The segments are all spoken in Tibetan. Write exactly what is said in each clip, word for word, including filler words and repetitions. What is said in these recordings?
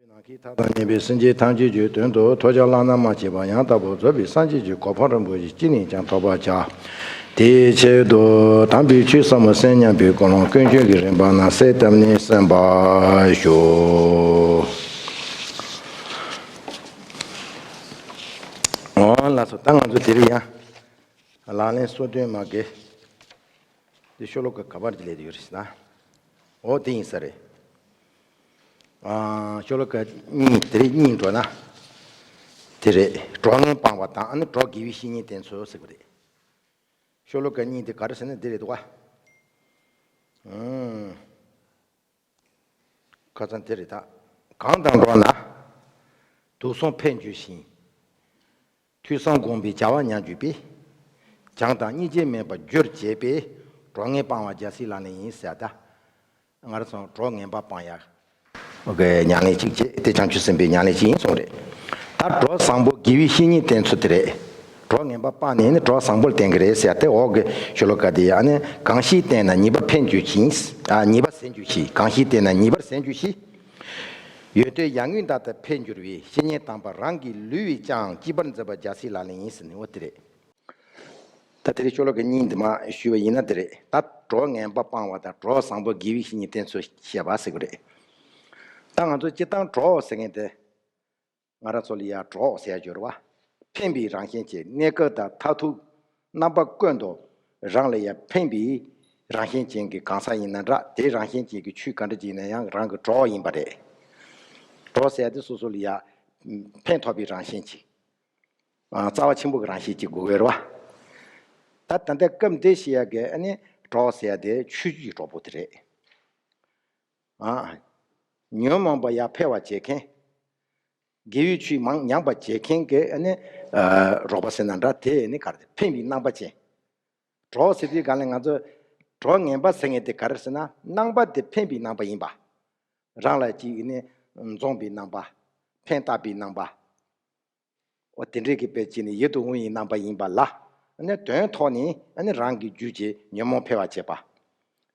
ནམ་མཁའི་མཐའ་དང་མཉམ་པའི་སེམས་ཅན་ཐམས་ཅད་ཀྱི་དོན་དུ་ཐོས་བྱ་བླ་ན་མ་མཆིས་པ་ཡང་དག་པར་རྫོགས་པའི་སངས་རྒྱས་ཀྱི་གོ་འཕང་རིན་པོ་ཆེ་ཅི་ནས་ཀྱང་ཐོབ་པར་བྱ། དེའི་ཆེད་དུ་དམ་པའི་ཆོས་ཟབ་མོ་གསན་སྙམ་པའི་ཀུན་སློང་ཀུན་སྤྱོད་ཀྱི་རིམ་པ་རྣམས་གསལ་བཏབ་ནས་གསན་པར་ཞུ། འོ་ལགས་སོ། ད་ང་ཚོ་དེ་རིང་ཡང་ལག་ལེན་སོ་བདུན་མ་གི་དེ་ཤོ་ལོ་ཀ་ག་པར་གྱི་ལས་དེ་ཡོད་རེད་ཟེར་ན། འོ་དེ་ཡིན་ས་རེད། ཨ། ཤོ་ལོ་ཀ་གཉིས་དེ་རེད། གཉིས་འགྲོ་ན། དེ་རེད། གྲོགས་ངན་སྤང་བ་དང་ཨ་ནི་གྲོགས་དགེ་བའི་བཤེས་གཉེན་བསྟེན་ཚུལ་ཟེར་གི་རེད། ཤོ་ལོ་ཀ་གཉིས་དེ་ག་རེ་ཟེར་ན་འདི་རེད་འདུག་ག་ཨུམ། ཁ་སང་དེ་རེད་ད། གང་དང་འགྲོགས་ན། དུག་གསུམ་འཕེལ་འགྱུར་ཞིང་། ཐོས་བསམ་སྒོམ་པའི་བྱ་བ་ཉམས་གྱུར་པས། བྱམས་དང་སྙིང་རྗེ་མེད་པར་འགྱུར་བྱེད་པས། གྲོགས་ངན་སྤང་བ་རྒྱལ་སྲས་ལག་ལེན་ཡིན་ཟེར་ད། ང་རང་ཚོ་གྲོགས་ངན་པ་སྤང་ཡག་གི་ཉམས་ལེན་གཅིག་བྱེད་དེ་བྱང་ཆུབ་སེམས་དཔའི་ཉམས་ལེན་གཅིག་ཡིན་གསུངས་རེད། ད་གྲོགས་བཟང་པོ་དགེ་བའི་བཤེས་གཉེན་བསྟེན་ཚུལ་དེ་རེད། གྲོགས་ངན་པ་སྤངས་ནས་ནི་གྲོགས་བཟང་པོ་ལ་བསྟེན་གི་རེད་ཟེར་ཏེ་འོག་གི་ཤོ་ལོ་ཀ་དེ་ཡང་ནི་གང་ཞིག་བསྟེན་ན་ཉེས་པ་འཕེལ་འགྱུར་ཞིང་། ཨ། ཉེས་པ་ཟད་འགྱུར་ཞིང་། གང་ཞིག་བསྟེན་ན་ཉེས་པ་ཟད་འགྱུར་ཞིང་། ཡོན་ཏན་ཡར་ངོའི་མདའ་ལྟར་འཕེལ་འགྱུར་བའི་བཤེས་གཉེན་དམ་པ་རང་གི་ལུས་པས་ཀྱང་གཅེས་པར་མཛད་པ་རྒྱལ་སྲས་ལག་ལེན་ཡིན་ཟེར་ནས་འོ་དེ་རེད། ད་དེ་རིང་ཤོ་ལོ་ཀ་གཉིས་འདི་མ་ཞུས་པ་ཡིན་ན་དེ་རེད། ད་གྲོགས་ངན་པ་སྤང་བ་དང་གྲོགས་བཟང་པོ་དགེ་བའི་བཤེས་གཉེན་བསྟེན་ཚུལ་བཤད་པ་ཟེར་གི་རེད། ད་ང་ཚོ་སྤྱིར་བཏང་གྲོགས་ཟེར་མཁན་དེ། ང་རང་ཚོ་ལ་ཡ་གྲོགས་ཟེར་ཡ་ཡོད་རེད་བ། ཕན་པའི་རང་བཞིན་ཅན། གནས་སྐབས་དང་མཐར་ཐུག་རྣམ་པ་ཀུན་ཏུ་རང་ལ་ཡ་ཕན་པའི་རང་བཞིན་ཅན་གྱི་གང་ཟག་ཡིན་ན་འདྲ། དེའི་རང་བཞིན་ཅན་གྱི་ཆོས་ག་འདྲ་ཅིག་ཡིན་ན་ཡང་རང་གི་གྲོགས་ཡིན་པ་རེད། གྲོགས་ཟེར་ཡ་དེ་སོ་སོ་ལ་ཡ་ཕན་ཐོགས་པའི་རང་བཞིན་ཅན། ཨ། རྩ་བ་ཆེན་པོ་གི་རང་བཞིན་ཅིག་དགོས་ཀྱི་རེད་བ། ད་ད་ལྟ་སྐབས་འདིར་བཤད་ཡ་གི་ཨ་ནི་གྲོགས་ཟེར་ཡ་དེ་ཆོས་བརྒྱུད་ཀྱི་གྲོགས་པོ་དེ་རེད། ཨ། ཉོན་མོངས་པ་ཡར་འཕེལ་བར་བྱེད་མཁན། དགེ་བའི་ཆོས་མང་ཉམས་པར་བྱེད་མཁན་གྱི་ཨ་ནི། ཨ། རོགས་པ་ཟེར་ན་འདྲ། དེ་ནི་ག་རེ། ཕན་པའི་རྣམ་པ་ཅན། གྲོགས་ཟེར་དུས་གང་ལ་ང་ཚོ་གྲོགས་ངན་པ་ཟེར་མཁན་དེ་ག་རེ་ཟེར་ན་རྣམ་པ་དེ་ཕན་པའི་རྣམ་པ་ཡིན་པ། རང་ལ་ཅིག་ནི་འཛོམས་པའི་རྣམ་པ། ཕན་བཏགས་པའི་རྣམ་པ། འོ་དེ་འདྲའི་གི་དཔེ་ཅིག་ནི་ཡིད་དུ་འོང་བའི་རྣམ་པ་ཡིན་པ་ལ། ཨ་ནི་དོན་ཐོག་ནས་ཨ་ནི་རང་གི་རྒྱུད་ཀྱི་ཉོན་མོངས་འཕེལ་བར་བྱེད་པ།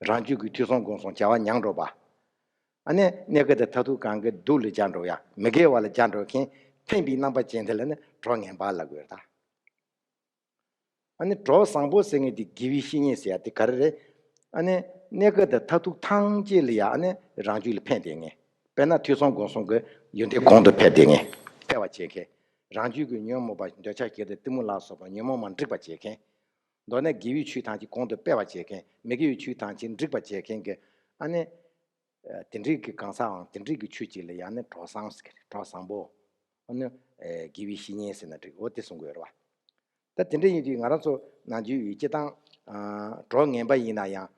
རང་རྒྱུད་ཀྱི་ཐོས་བསམ་སྒོམ་གསུམ་བྱ་བ་ཉམས་འགྲོ་བ། ཨ་ནི་གནས་སྐབས་དང་མཐར་ཐུག་གང་གི་སྡུག་ལ་སྦྱར་འགྲོ་ཡ། མི་དགེ་བ་ལ་སྦྱར་འགྲོ་མཁན་ཕན་པའི་རྣམ་པ་ཅན་དེ་ལ་ནི་གྲོགས་ངན་པ་ལབ་དགོས་རེད་ད། ཨ་ནི་གྲོགས་བཟང་པོ་ཟེར་མཁན་དེ་དགེ་བའི་བཤེས་གཉེན་ཟེར་ཡ་དེ་ག་རེ་རེད། ཨ་ནི་གནས་སྐབས་དང་མཐར་ཐུག་ཐམས་ཅད་ལ་ཡ་ཨ་ནི་རང་རྒྱུད་ལ་ཕན་བསྡད་མཁན། དཔེར་ན་ཐོས་བསམ་སྒོམ་གསུམ་གྱི་ཡོན་ཏན་གོང་དུ་འཕེལ་བསྡད་མཁན། འཕེལ་བར་བྱེད་མཁན། རང་རྒྱུད་ཀྱི་ཉོན་མོངས་པ་འདོད་ཆགས་ཞེ་སྡང་གཏི་མུག་ལ་སོགས་པ་ཉོན་མོངས་པ་འགྲིག་པར་བྱེད་མཁན། མདོར་ན་དགེ་བའི་ཆོས་ཐམས་ཅད་གོང་དུ་སྤེལ་བར་བྱེད་མཁན། མི་དགེ་བའི་ཆོས་ཐམས་ཅད་འགྲིག་པར་བྱེད་མཁན་གྱི་ཨ་ནི། ཨ། དེ་འདྲའི་གི་གང་ཟག་འམ་དེ་འདྲའི་གི་ཆོས་ཅིག་ལ་ཡང་ནི་གྲོགས་བཟང་ཟེར་གི་རེད། གྲོགས་བཟང་པོ། ཨ་ནི། ཨེ། དགེ་བའི་བཤེས་གཉེན་ཟེར་ན་འགྲིག་འོ་དེ་གསུང་གི་ཡོད་རེད་བ། ད་དེ་འདྲ་ཡིན་དུས་ང་རང་ཚོ་ནམ་རྒྱུན་ཡུལ་སྤྱིར་བཏང་། ཨ། གྲོགས་ངན་པ་ཡིན་ན་ཡང་།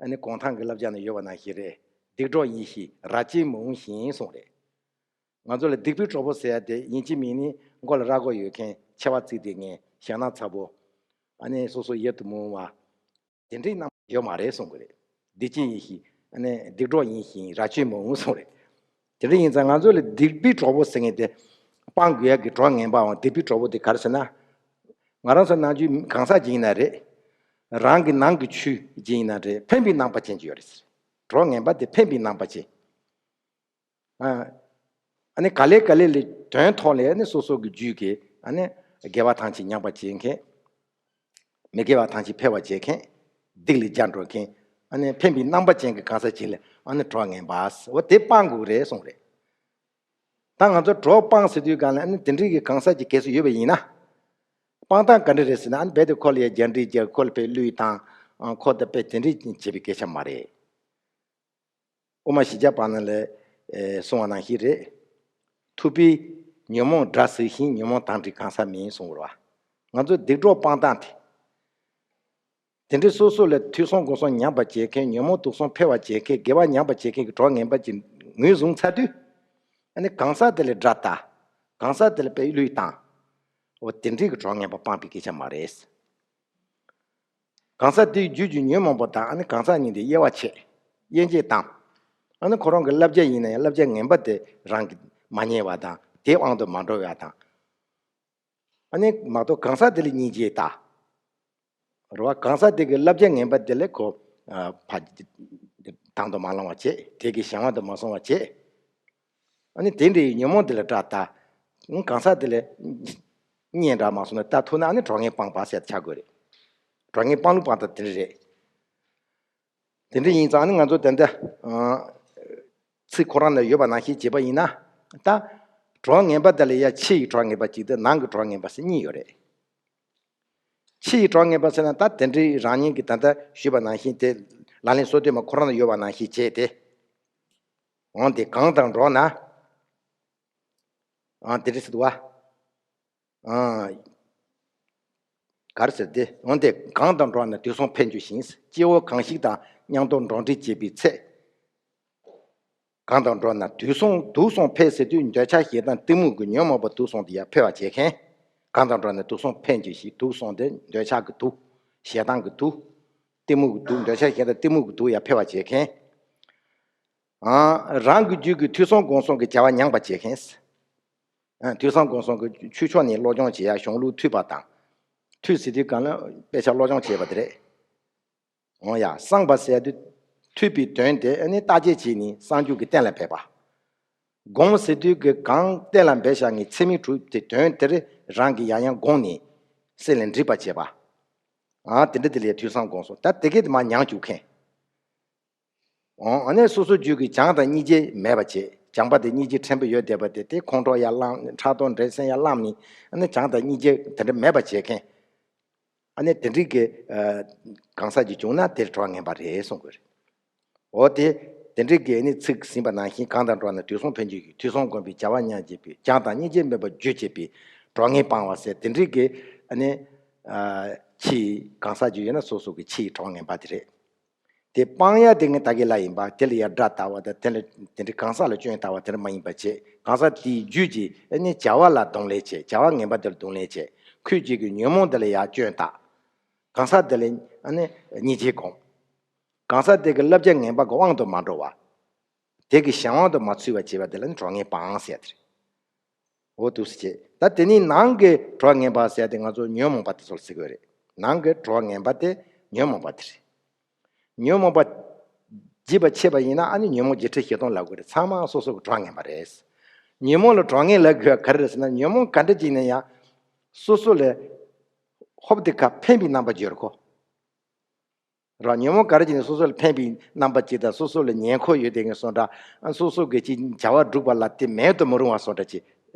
ཨ་ནི་གུང་ཐང་གི་བསླབ་བྱ་ན་ཡོད་པ་ནང་བཞིན་རེད། སྡིག་གྲོགས་ཡིན་ཞིང་རྭ་ཅན་མི་འོང་ཞིང་གསུངས་རེད། ང་ཚོ་ལ་སྡིག་པའི་གྲོགས་པོ་ཟེར་ཡ་དེ་ཡིན་གཅིག་མིན་གཉིས་མགོ་ལ་རྭ་མགོ་ཡོད་མཁན། མཆེ་བ་གཙིགས་བསྡད་མཁན། ཞེད་སྣང་ཚ་པོ། ཨ་ནི་སོ་སོ་ཡིད་དུ་མི་འོང་བ། དེ་འདྲའི་རྣམ་པ་ཡོད་མ་རེད་གསུང་གི་རེད། སྡིག་ཅན་ཡིན་ཞིང་། ཨ་ནི་སྡིག་གྲོགས་ཡིན་ཞིང་རྭ་ཅན་མི་འོང་གསུངས་རེད། དེ་འདྲ་ཡིན་ཙང་ང་ཚོ་ལ་སྡིག་པའི་གྲོགས་པོ་ཟེར་མཁན་དེ། སྤང་དགོས་ཡ་གི་གྲོགས་ངན་པའམ་སྡིག་པའི་གྲོགས་པོ་དེ་ག་རེ་ཟེར་ན། ང་རང་ཚོ་ནམ་རྒྱུན་གང་ཟག་ཅིག་ཡིན་ན་རེད། རང་གི་ནང་གི་ཆོས་ཅིག་ཡིན་ན་རེད། ཕན་པའི་རྣམ་པ་ཅན་ཅིག་ཡོད་རེད། གྲོགས་ངན་པ་དེ་ཕན་པའི་རྣམ་པ་ཅན། ཨ། ཨ་ནི་ག་ལེ་ག་ལེ་ལ་དོན་ཐོག་ལ་ཨ་ནི་སོ་སོ་གི་རྒྱུད་ཀྱི་ཨ་ནི་དགེ་བ་ཐམས་ཅད་ཉམས་པར་བྱེད་མཁན། མི་དགེ་བ་ཐམས་ཅད་འཕེལ་བར་བྱེད་མཁན། སྡིག་ལ་སྦྱར་འགྲོ་མཁན། ཨ་ནི་ཕན་པའི་རྣམ་པ་ཅན་གྱི་གང་ཟག་ཅིག་ལ་ཨ་ནི་གྲོགས་ངན་པ་ཟེར། འོ་དེ་སྤང་དགོས་རེད་གསུངས་རེད། ད་ང་ཚོ་གྲོགས་སྤང་ཟེར་དུས་གང་ལ་ཨ་ནི་དེ་འདྲའི་གི་གང་ཟག་ཅིག་གལ་སྲིད་ཡོད་པ་ཡིན་ན། སྤང་སྟངས་ག་འདྲ་རེད་ཟེར་ན། ཨ་ནི་རྦད་དེ་ཁོ་ལ་ཡ་རྒྱ་འདྲེ་རྒྱག་ཁོ་ལ་དཔེ་བླུས་བཏང་། ཨ། ཁོ་ད་དཔེ་དེ་འདྲའི་བྱེད་པའི་སྐད་ཆ་མ་རེད། དབུ་མ་བཞི་བརྒྱ་པ་ན་ལས། ཨེ། གསུངས་པ་ནང་བཞིན་རེད། ཐུབ་པས་ཉོན་མོངས་དགྲ་གཟིགས་ཤིང་། ཉོན་མོངས་དང་འདྲེས་གང་ཟག་མིན་གསུངས་པ་རེད་བ། ང་ཚོ་སྡིག་གྲོགས་སྤང་སྟངས་དེ། དེ་འདྲའི་སོ་སོ་ལ་ཐོས་བསམ་སྒོམ་གསུམ་ཉམས་པར་བྱེད་མཁན། ཉོན་མོངས་དུག་གསུམ་འཕེལ་བར་བྱེད་མཁན། དགེ་བ་ཉམས་པར་བྱེད་མཁན་གྱི་གྲོགས་ངན་པ་ཅིག་ངོས་བཟུང་ཚར་དུས། ཨ་ནི་གང་ཟག་དེ་ལ་དགྲ་ལྟ། གང་ཟག་དེ་ལ་དཔེ་བླུས་བཏང་། འོ་དེ་འདྲའི་གི་གྲོགས་ངན་པ་སྤང་པའི་སྐད་ཆ་མ་རེད། གང་ཟག་དེའི་རྒྱུད་ཀྱི་ཉོན་མོངས་པ་དང་། ཨ་ནི་གང་ཟག་གཉིས་དེ་དབྱེ་བ་ཕྱེ། དབྱེ་འབྱེད་བཏང་། ཨ་ནི་ཁོ་རང་གི་བསླབ་བྱ་ཡིན་ན་ཡང་བསླབ་བྱ་ངན་པ་དེ་རང་གིས་མ་ཉན་པ་དང་། དེའི་དབང་དུ་མ་འགྲོ་བ་དང་། ཨ་ནི་མ་གཏོགས་གང་ཟག་དེ་ལ་སྙིང་རྗེ་ལྟ། རེད་བ། གང་ཟག་དེ་གི་བསླབ་བྱ་ངན་པ་དེ་ལ་ཁོ། ཨ། ཕ། དང་དུ་མ་བླང་བ་བྱེད། དེ་གི་གཞན་དབང་དུ་མ་སོང་བ་བྱེད། ཨ་ནི་དེ་འདྲའི་ཉོན་མོངས་དེ་ལ་སྐྲག་ལྟ། གང་ཟག་དེ་ལ་གཉེན་སྒྲིག་མ་སོང་ན་ལྟ་ཐུབ་ན། ཨ་ནི་གྲོགས་ངན་སྤངས་པ་ཟེར་ཆགས་དགོས་རེད། གྲོགས་ངན་སྤངས་ལུགས་སྤངས་ལྟ་དེ་འདྲ་རེད། དེ་འདྲ་ཡིན་ཙང་ནི་ང་ཚོ་ད་ལྟ་ཨ་ཚིག་ཁོ་རང་ན་ཡོད་པ་ནང་བཞིན་བྱས་པ་ཡིན་ན། ད་གྲོགས་ངན་པ་དེ་ལ་ཡ་ཕྱི་ཡི་གྲོགས་ངན་པ་གཅིག་དང་ནང་གི་གྲོགས་ངན་པ་ཟེར་གཉིས་ཡོད་རེད། ཕྱི་ཡི་གྲོགས་ངན་པ་ཟེར་ན་ད་དེ་འདྲའི་རང་ཉིད་ཀྱིས་ད་ལྟ་ཞུས་པ་ནང་བཞིན་དེ་ལག་ལེན་སོ་བདུན་མ་ཁོ་རང་ན་ཡོད་པ་ནང་བཞིན་བྱས་ཏེ། འོན་ཏེ་གང་དང་འགྲོགས་ན། ཨ་དེ་འདྲ་ཟེར་འདུག་བ། ཨ། ག་རེ་ཟེར་ཏེ། འོན་ཏེ་གང་དང་འགྲོགས་ན་དུག་གསུམ་འཕེལ་འགྱུར་ཞིང་། སྐྱེ་བོ་གང་ཞིག་དང་མཉམ་དུ་འགྲོགས་འདྲིས་བྱེད་པའི་ཚེ། གང་དང་འགྲོགས་ན་དུག་གསུམ། དུག་གསུམ་འཕེལ་ཟེར་དུས་འདོད་ཆགས་ཞེ་སྡང་གཏི་མུག་གི་ཉོན་མོངས་པ་དུག་གསུམ་དེ་ཡར་འཕེལ་བར་བྱེད་མཁན། གང་དང་འགྲོགས་ན་དུག་གསུམ་འཕེལ་འགྱུར་ཞིང་། དུག་གསུམ་དེ་འདོད་ཆགས་ཀྱི་དུག་ཞེ་སྡང་གི་དུག་གཏི་མུག་གི་དུག་འདོད་ཆགས་ཞེ་སྡང་གཏི་མུག་གི་དུག་ཡར་འཕེལ་བར་བྱེད་མཁན། ཨ། རང་གི་རྒྱུད་ཀྱི་ཐོས་བསམ་སྒོམ་གསུམ་གྱི་བྱ་བ་ཉམས་པར་བྱེད་མཁན། ཨ། ཐོས་བསམ་སྒོམ་གསུམ་གྱི་ཆོས་ཕྱོགས་ནས་སློབ་སྦྱོང་བྱེད་ཡ་གཞུང་ལུགས་ཐོས་པ་དང་། ཐོས་ཟེར་དུས་གང་ལ་དཔེ་ཆ་སློབ་སྦྱོང་བྱེད་པ་དེ་རེད། འོ་ཡ། བསམ་པ་ཟེར་དུས་ཐོས་པའི་དོན་དེ་ནི་བརྟག་དཔྱད་བྱས་ནས་བསམ་རྒྱུད་ཀྱི་གཏན་ལ་འབེབས་པ། སྒོམ་ཟེར་དུས་ཀྱི་གང་གཏན་ལ་འབེབས་བཞག་ནས་ཚད་མས་གྲུབ་དེ་དོན་དེར་རང་གིས་ཡང་ཡང་བསྒོམས་ནས་སེམས་ལ་འདྲིས་པར་བྱེད་པ། ཨ། དེ་འདྲ་དེ་ལ་ཐོས་བསམ་སྒོམ་གསུམ། ད་དེ་གས་དེ་མར་ཉམས་བཅུག་མཁན། འོ། ཨ་ནི་སོ་སོའི་རྒྱུད་ཀྱི་བྱམས་དང་སྙིང་རྗེ་མེད་པ་བྱེད། བྱམས་པ་དང་སྙིང་རྗེ་ཕྲན་བུ་ཡོད་བསྡད་པ་དེ་དེ་ཁོང་ཁྲོ་ཡར་བསླངས། ཕྲག་དོག་འགྲན་སེམས་ཡར་བསླངས་ནས། ཨ་ནི་བྱམས་དང་སྙིང་རྗེ་དེ་འདྲ་མེད་པ་བྱེད་མཁན། ཨ་ནི་དེ་འདྲའི་གི་ཨ་གང་ཟག་ཅིག་བྱུང་ན་དེར་གྲོགས་ངན་པ་རེད་གསུང་དགོས་རེད། འོ་དེ། དེ་འདྲའི་གི་ཨ་ནི་ཚིག་ཟིན་པ་ནང་བཞིན་གང་དང་འགྲོགས་ན་དུག་གསུམ་འཕེལ་འགྱུར་ཞིང་། ཐོས་བསམ་སྒོམ་པའི་བྱ་བ་ཉམས་བྱེད་པའི། བྱམས་དང་སྙིང་རྗེ་མེད་པར་རྒྱུ་བྱེད་པའི། གྲོགས་ངན་སྤང་བ་ཟེར་དེ་འདྲའི་གི་ཨ་ནི་ཨ་ཕྱིའི་གང་ཟག་ཅིག་ཡོད་ན་སོ་སོ་གི་ཕྱིའི་གྲོགས་ངན་པ་དེ་རེད། དེ་སྤང་ཡ་དེ་ངས་ད་གིན་ལབ་ཡིན་པ། དེ་ལ་ཡ་དགྲ་ལྟ་བ་དང་། དེ་ལ་དེ་འདྲའི་གང་ཟག་ལ་སྐྱོན་ལྟ་བ་དེ་འདྲ་མ་ཡིན་པ་བྱེད། གང་ཟག་དེའི་རྒྱུད་ཀྱི་ཨ་ནི་བྱ་བ་ལ་གདོང་ལེན་བྱེད། བྱ་བ་ངན་པ་དེ་ལ་གདོང་ལེན་བྱེད། ཁོའི་རྒྱུད་ཀྱི་ཉོན་མོངས་དེ་ལ་ཡ་སྐྱོན་བཏགས། གང་ཟག་དེ་ལ་ཨ་ནི་སྙིང་རྗེ་སྒོམ། གང་ཟག་དེ་གི་བསླབ་བྱ་ངན་པ་གི་དབང་དུ་མ་འགྲོ་བ། དེ་གི་གཞན་དབང་དུ་མ་ཚུད་པ་བྱེད་པ་དེ་ལ་ནི་གྲོགས་ངན་སྤང་ཟེར་ཡ་དེ་རེད། འོ་འདུག་སེ་བྱེད། ད་དེ་ནི་ནང་གི་གྲོགས་ངན་པ་ཟེར་ཏེ་ང་ཚོ་ཉོན་མོངས་པ་དེ་ཚོ་ལ་ཟེར་གི་ཡོད་རེད། ནང་གི་གྲོགས་ངན་པ་དེ་ཉོན་མོངས་པ་དེ་རེད། ཉོན་མོངས་པ་བརྗེད་པ་ཆད་པ་ཡིན་ན་ཨ་ནི་ཉོན་མོངས་བརྒྱད་ཁྲི་བཞི་སྟོང་ལབ་དགོས་རེད། ཚང་མ་སོ་སོ་གི་གྲོགས་ངན་པ་རེད། ཉོན་མོངས་ལ་གྲོགས་ངན་ལབ་དགོས་པ་ག་རེ་རེད་ཟེར་ན། ཉོན་མོངས་ག་འདྲ་ཅིག་ཡིན་ན་ཡང་སོ་སོ་ལ་ཧོབ་སྟེ་ཁ་ཕན་པའི་རྣམ་པ་བརྗོད་རོགས། ར། ཉོན་མོངས་ག་རེ་བྱས་ནས་སོ་སོ་ལ་ཕན་པའི་རྣམ་པ་ཅིག་དང་། སོ་སོ་ལ་ཉེན་ཁ་ཡོད་དེ་ངས་སོང་འདྲ། སོ་སོ་གི་ཅིག་བྱ་བ་སྒྲུབ་པ་ལ་དེ་མེད་དུ་མི་རུང་བ་སོང་འདྲ་ཅིག་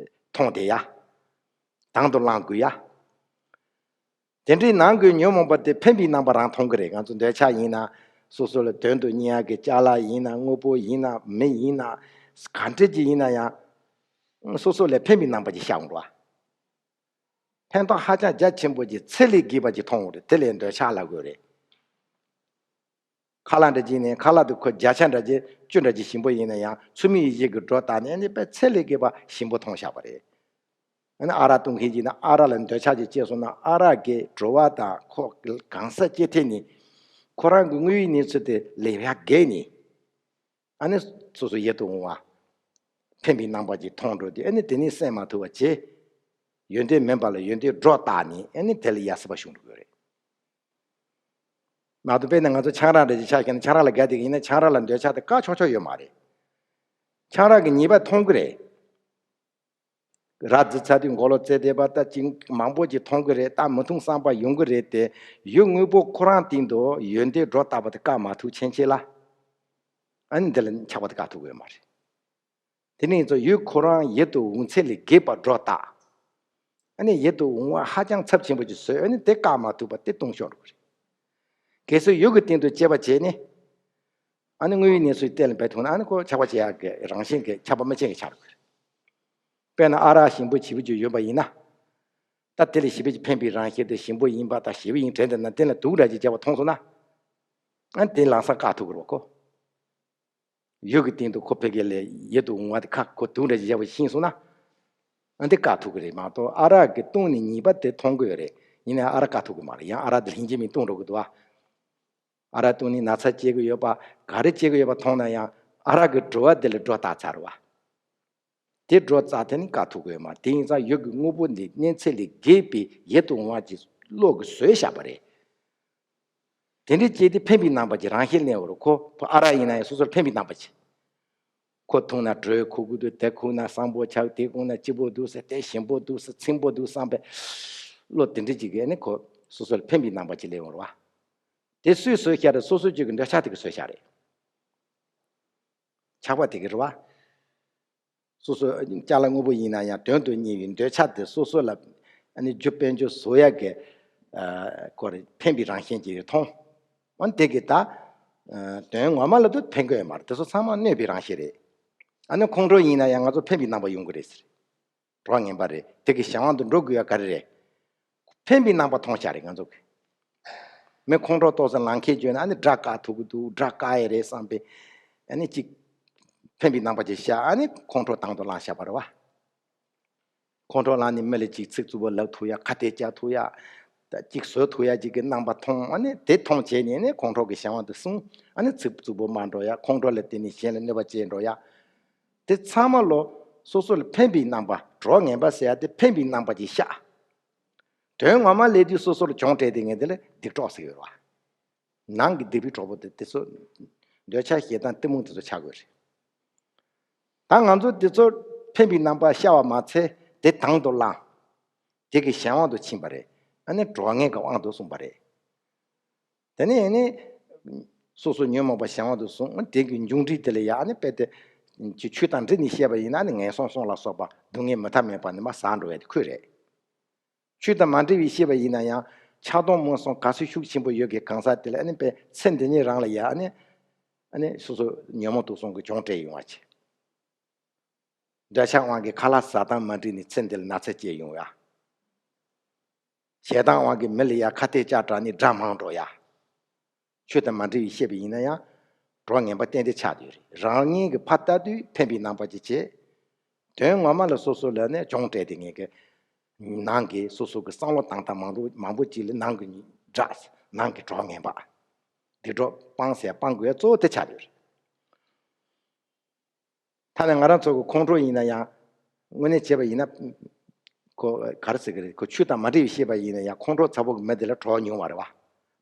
མཐོང་བསྡད་ཡ། དང་དུ་བླང་དགོས་ཡ། དེ་འདྲའི་ནང་གི་ཉོན་མོངས་པ་དེ་ཕན་པའི་རྣམ་པ་རང་མཐོང་གི་རེད། ང་ཚོ་འདོད་ཆགས་ཡིན་ན། སོ་སོ་ལ་དོན་དུ་གཉེར་ཡ་གི་ཅ་ལག་ཡིན་ན། དངོས་པོ་ཡིན་ན། མི་ཡིན་ན། ག་འདྲ་ཅིག་ཡིན་ན་ཡང་། སོ་སོ་ལ་ཕན་པའི་རྣམ་པ་ཅིག་ཤར་འགྲོ་བ། ཕན་ཐོགས་ཧ་ཅང་རྒྱ་ཆེན་པོ་ཅིག་ཚད་ལས་བརྒལ་བ་ཅིག་མཐོང་བ་རེད། དེ་ལས་འདོད་ཆགས་ལབ་དགོས་རེད། ཁ་ལག་འདྲ་ཅིག་ནས་ཁ་ལག་དེ་ཁོ་བརྒྱ་ཆ་འདྲ་ཅིག་བཅུ་འདྲ་ཅིག་ཞིམ་པོ་ཡིན་ན་ཡང་། ཚོད་མའི་ཡིད་ཀྱིས་སྒྲོ་བཏགས་ནས་ཨ་ནི་དཔེ་ཚད་ལས་བརྒལ་བ་ཞིམ་པོ་མཐོང་བཞག་པ་རེད། ཨ་ནི་ཨ་རག་བཏུང་མཁན་ཅིག་ན་ཨ་རག་ལ་འདོད་ཆགས་ཅིག་སྐྱེས་སོང་ན། ཨ་རག་གི་བྲོ་བ་དང་ཁོ་གང་ཟག་སྐྱེ་ཐེངས་ནས་ཁོ་རང་གི་དངོས་ཡོད་གནས་ཚུལ་དེ་ལས་ཡ་བརྒལ་ནས། ཨ་ནི་སོ་སོ་ཡིད་དུ་འོང་བ། ཕན་པའི་རྣམ་པ་ཅིག་མཐོང་འགྲོ་དུས། ཨ་ནི་དེ་ནས་སེམས་མ་ཐུབ་པ་བྱེད། ཡོན་ཏན་མིན་པ་ལ་ཡོན་ཏན་སྒྲོ་བཏགས་ནས། ཨ་ནི་དེ་ལ་ཡ་སྲིད་པ་བྱུང་འགྲོ་གི་རེད། མ་གཏོགས་དཔེར་ན་ང་ཚོ་ཆང་རག་འདྲ་ཅིག་ཆ་བཞག་ན། ཆང་རག་ལ་དགའ་བསྡད་ཀྱི་ཡིན་ན་ཆང་རག་ལ་འདོད་ཆགས་དེ་བཀག་ཆོག་ཆོག་ཡོད་མ་རེད། ཆང་རག་གི་ཉེས་པ་མཐོང་གི་རེད། ར་རྫི་ཚ་དུས་མགོ་ལོག་རྩེ་བསྡད་པ་ད་ཅིག་མང་པོ་ཅིག་མཐོང་གི་རེད། ད་མི་འཐུང་བསམ་པ་ཡོང་གི་རེད་དེ། ཡུལ་དངོས་པོ་ཁོ་རང་སྟེང་དུ་ཡོན་ཏན་སྒྲོ་བཏགས་པ་དེ་བཀག་མ་ཐུབ་ཕྱིན་ཆད་ལ། ཨ་ནི་འདི་ལ་ཆགས་པ་དེ་བཀག་ཐུབ་ཀྱི་ཡོད་མ་རེད། དེ་ནས་ང་ཚོ་ཡུལ་ཁོ་རང་ཡིད་དུ་འོང་ཚད་ལས་བརྒལ་བ་སྒྲོ་བཏགས། ཨ་ནི་ཡིད་དུ་འོང་བ་ཧ་ཅང་ཚབས་ཆེན་པོ་ཅིག་བཟོས། ཨ་ནི་དེ་བཀག་མ་ཐུབ་པ་དེ་ལྟུང་ཤོར་འགྲོ་གི་རེད། གལ་སྲིད་ཡུལ་གྱི་སྟེང་དུ་དཔྱད་པ་བྱས་ནས། ཨ་ནི་དངོས་ཡོད་གནས་ཚུལ་གཏན་ལ་འབེབས་ཐུབ་ན། ཨ་ནི་ཁོ་ཆགས་པ་བྱེད་ཡག་གི་རང་བཞིན་གྱི་ཆགས་པ་མི་བྱེད་མཁན་ཆགས་འགྲོ་གི་རེད། དཔེར་ན་ཨ་རག་ཞིམ་པོ་ཞེ་པོ་ཅིག་ཡོད་པ་ཡིན་ན། ད་དེ་ལས་ཞེ་པོ་ཅིག་ཕན་པའི་རང་བཞིན་དེ་ཞིམ་པོ་ཡིན་པ་དང་ཞེ་པོ་ཡིན་དྲན་བསྡད་ན། དེ་ལ་དུག་འདྲ་ཅིག་བརྒྱབ་པ་མཐོང་སོང་ན། ཨ་ནི་དེ་ལམ་སང་བཀག་ཐུབ་ཀྱི་རེད་པ་ཁོ། ཡུལ་གྱི་སྟེང་དུ་ཁོ་ཕ་གི་ལ་ཡིད་དུ་འོང་བ་དེ་ཁ་ཁོ་དུག་འདྲ་ཅིག་བརྒྱབ་པ་ཤེས་སོང་ན། ཨ་འདི་བཀག་ཐུབ་ཀྱི་རེད་མ་གཏོགས། ཨ་རག་གི་བཏུང་ནས་ཉེས་པ་དེ་མཐོང་གི་ཡོད་རེད། ཡིན་ནའི་ཨ་རག་བཀག་ཐུབ་ཀྱི་མ་རེད། ཡང་ཨ་རག་དེ་ལྷན་སྐྱེས་མས་བཏུང་འགྲོ་གི་འདུག་བ། ཨ་རག་བཏུང་ནས་ན་ཚ་སྐྱེ་གི་ཡོད་པ། ག་རེ་སྐྱེ་གི་ཡོད་པ་མཐོང་ན་ཡང་ཨ་རག་གི་བྲོ་བ་དེ་ལ་སྒྲོ་བཏགས་ཚར་བ། དེ་སྒྲོ་བཏགས་དེ་ནི་བཀག་ཐུབ་ཀྱི་ཡོད་མ་རེད། དེ་ཡིན་ཙང་ཡུལ་གྱི་དངོས་པོ་འདི་གནས་ཚད་ལས་བརྒལ་བའི་ཡིད་དུ་འོང་བ་ཅིག་བློ་གིས་བཟོས་བཞག་པ་རེད། དེ་འདྲའི་སྐྱེས་དེ་ཕན་པའི་རྣམ་པ་ཅིག་རང་བཞིན་གནས་པ་རེད་ཁོ། ཨ་རག་ཡིན་ན་ཡང་སོ་སོར་ཕན་པའི་རྣམ་པ་ཅིག་ཁོ་འཐུང་ན་དྲོད་ཁོ་དགོས་འདུག་དེ་ཁུག་ན་བསམ་པོ་ཆགས། དེ་ཁུག་ན་སྐྱིད་པོ་འདུག་ཟེར། དེ་ཞིམ་པོ་འདུག་ཟེར། ཚིམ་པོ་འདུག་བསམ་པའི་བློ་དེ་འདྲ་ཅིག་གིས་ནི་ཁོ་སོ་སོ་ལ་ཕན་པའི་རྣམ་པ་ཅིག་སླེབས་ཡོང་རེད་བ། དེ་སུས་བཟོས་བཞག་རེད། སོ་སོ་གཅིག་གི་འདོད་ཆགས་དེ་གིས་བཟོས་བཞག་རེད། ཆགས་པ་དེ་གིས་རེད་བ། སོ་སོ་ཅ་ལག་དངོས་པོ་ཡིན་ན་ཡང་དོན་དུ་གཉེར་བའི་འདོད་ཆགས་དེ་སོ་སོ་ལ་ཨ་ནི་རྒྱུ་དཔལ་འབྱོར་བཟོ་ཡག་གི་ཨ་ཁོ་རེ་ཕན་པའི་རང་བཞིན་ཅིག་མཐོང་། འོན་དེ་གིས་ད་ཨ་དོན་ངོ་མ་ལ་དུ་ཕན་གི་ཡོད་མ་རེད། དེ་ཚོ་ཚང་མ་གནོད་པའི་རང་བཞིན་རེད། ཨ་ནི་ཁོང་ཁྲོ་ཡིན་ན་ཡང་ང་ཚོ་ཕན་པའི་རྣམ་པ་ཡོང་གི་རེད་ཟེར། གྲོགས་ངན་པ་རེད། དེ་གི་གཞན་དབང་དུ་འགྲོ་དགོས་ཡ་ག་རེ་རེད། ཕན་པའི་རྣམ་པ་མཐོང་བཞག་རེད་ང་ཚོ་གི། མི་ཁོང་ཁྲོ་ཏོག་ཙམ་ལངས་མཁན་བྱུང་ན་ཨ་ནི་དགྲ་བཀག་ཐུབ་ཀྱི་འདུག་དགྲ་བཀག་ཡ་རེད་བསམ་པའི་ཨ་ནི་ཅིག་ཕན་པའི་རྣམ་པ་ཅིག་བཞག་ཨ་ནི་ཁོང་ཁྲོ་དང་དུ་བླངས་བཞག་པ་རེད་བ། ཁོང་ཁྲོ་ལངས་ནས་མི་ལ་ཅིག་ཚིག་རྩུབ་པོ་ལབ་ཐུབ་ཡ། ཁ་གཏད་བཅག་ཐུབ་ཡ། ད་ཅིག་བཟོ་ཐུབ་ཡ་ཅིག་གི་རྣམ་པ་མཐོང་ཨ་ནི་དེ་མཐོང་བྱས་ནས་ནི་ཁོང་ཁྲོ་གི་གཞན་དབང་དུ་སོང་། ཨ་ནི་ཚིག་རྩུབ་པོ་མ་འགྲོ་ཡ། ཁོང་ཁྲོ་ལ་བརྟེན་ནས་གཞན་ལ་གནོད་པ་སྐྱེལ་འགྲོ་ཡ། དེ་ཚང་མ་ལོ་སོ་སོ་ལ་ཕན་པའི་རྣམ་པ། གྲོགས་ངན་པ་ཟེར་ཡ་དེ་ཕན་པའི་རྣམ་པ་ཅིག་ཤར། དོན་ངོ་མ་སླེབས་དུས་སོ་སོ་ལ་གྱོང་སྤྲད་དེ་ངས་དེ་ལ་སྡིག་གྲོགས་ཟེར་ཡོད་རེད་བ། ནང་གི་སྡིག་པའི་གྲོགས་པོ་དེ་དེ་ཚོ་འདོད་ཆགས་ཞེ་སྡང་གཏི་མུག་དེ་ཚོ་ཆགས་དགོས་རེད། ད་ང་ཚོ་དེ་ཚོ་ཕན་པའི་རྣམ་པ་ཤར་བ་མ་ཚད་དེ་དང་དུ་བླངས། དེ་གི་གཞན་དབང་དུ་ཕྱིན་པ་རེད། ཨ་ནི་གྲོགས་ངན་གྱི་དབང་དུ་སོང་པ་རེད། དེ་ནས་ཨ་ནི་སོ་སོ་ཉོན་མོངས་པ་གཞན་དབང་དུ་སོང་། དེ་གི་མཇུག་འབྲས་དེ་ལ་ཡ་ཨ་ནི་དཔེ་དེ་ཆོས་དང་འབྲེལ་ནས་བཤད་པ་ཡིན་ན་ཨ་ནི་ངན་སོང་གསུམ་ལ་སོགས་པ་སྡུག་བསྔལ་མུ་མཐའ་མེད་པ་ནི་མར་ཟག་འགྲོ་བའི་ཁུལ་རེད། ཆོས་དང་མ་འབྲེལ་བའི་བཤད་པ་ཡིན་ན་ཡང་ཆགས་སྡང་རྨོངས་གསུམ་ག་ཚོད་ཤུགས་ཆེན་པོ་ཡོད་ཀྱི་གང་ཟག་དེ་ལ་ཨ་ནི་དཔེ་ཚེ་འདི་ཉིད་རང་ལ་ཡ་ཨ་ནི་ཨ་ནི་སོ་སོ་ཉོན་མོངས་དུག་གསུམ་གྱི་གྱོང་སྤྲད་ཡོང་བ་བྱེད། འདོད་ཆགས་དབང་གིས་ཁ་ལག་ཟ་སྟངས་མ་འགྲིག་ནས་ཚེ་འདི་ལ་ན་ཚ་སྐྱེས་ཡོང་ཡ། ཞེ་སྡང་དབང་གིས་མི་ལ་ཡ་ཁ་གཏད་བཅག་དྲགས་ནས་དགྲ་མང་འགྲོ་ཡ། ཆོས་དང་མ་འབྲེལ་བའི་བཤད་པ་ཡིན་ན་ཡང་གྲོགས་ངན་པ་ཏན་ཏན་ཆགས་བསྡད་ཡོད་རེད། རང་ཉིད་ཀྱིས་ཕར་ལྟ་དུས་ཕན་པའི་རྣམ་པ་ཅིག་བྱེད། དོན་ངོ་མ་ལ་སོ་སོ་ལ་ནས་གྱོང་སྤྲད་དེ་ངེད་ཀྱི་ནང་གི་སོ་སོ་གི་བསམ་བློ་བཏང་སྟངས་མང་པོ་མང་པོ་ཅིག་ལ་ནང་གི་དགྲ། ནང་གི་གྲོགས་ངན་པ། སྡིག་གྲོགས་སྤང་ཟེར་སྤང་དགོས་ཡ་གཙོ་བོ་དེ་ཆགས་ཡོད་རེད། ད་ནི་ང་རང་ཚོ་གི་ཁོང་ཁྲོ་ཡིན་ན་ཡང་དངོས་གནས་བྱས་པ་ཡིན་ན། ཁོ་ག་རེ་ཟེར་གི་རེད། ཁོ་ཆོས་དང་མ་འབྲེལ་བའི་བཤད་པ་ཡིན་ན་ཡང་ཁོང་ཁྲོ་ཚ་པོ་གི་མི་དེ་ལ་གྲོགས་ཉུང་བ་རེད་བ།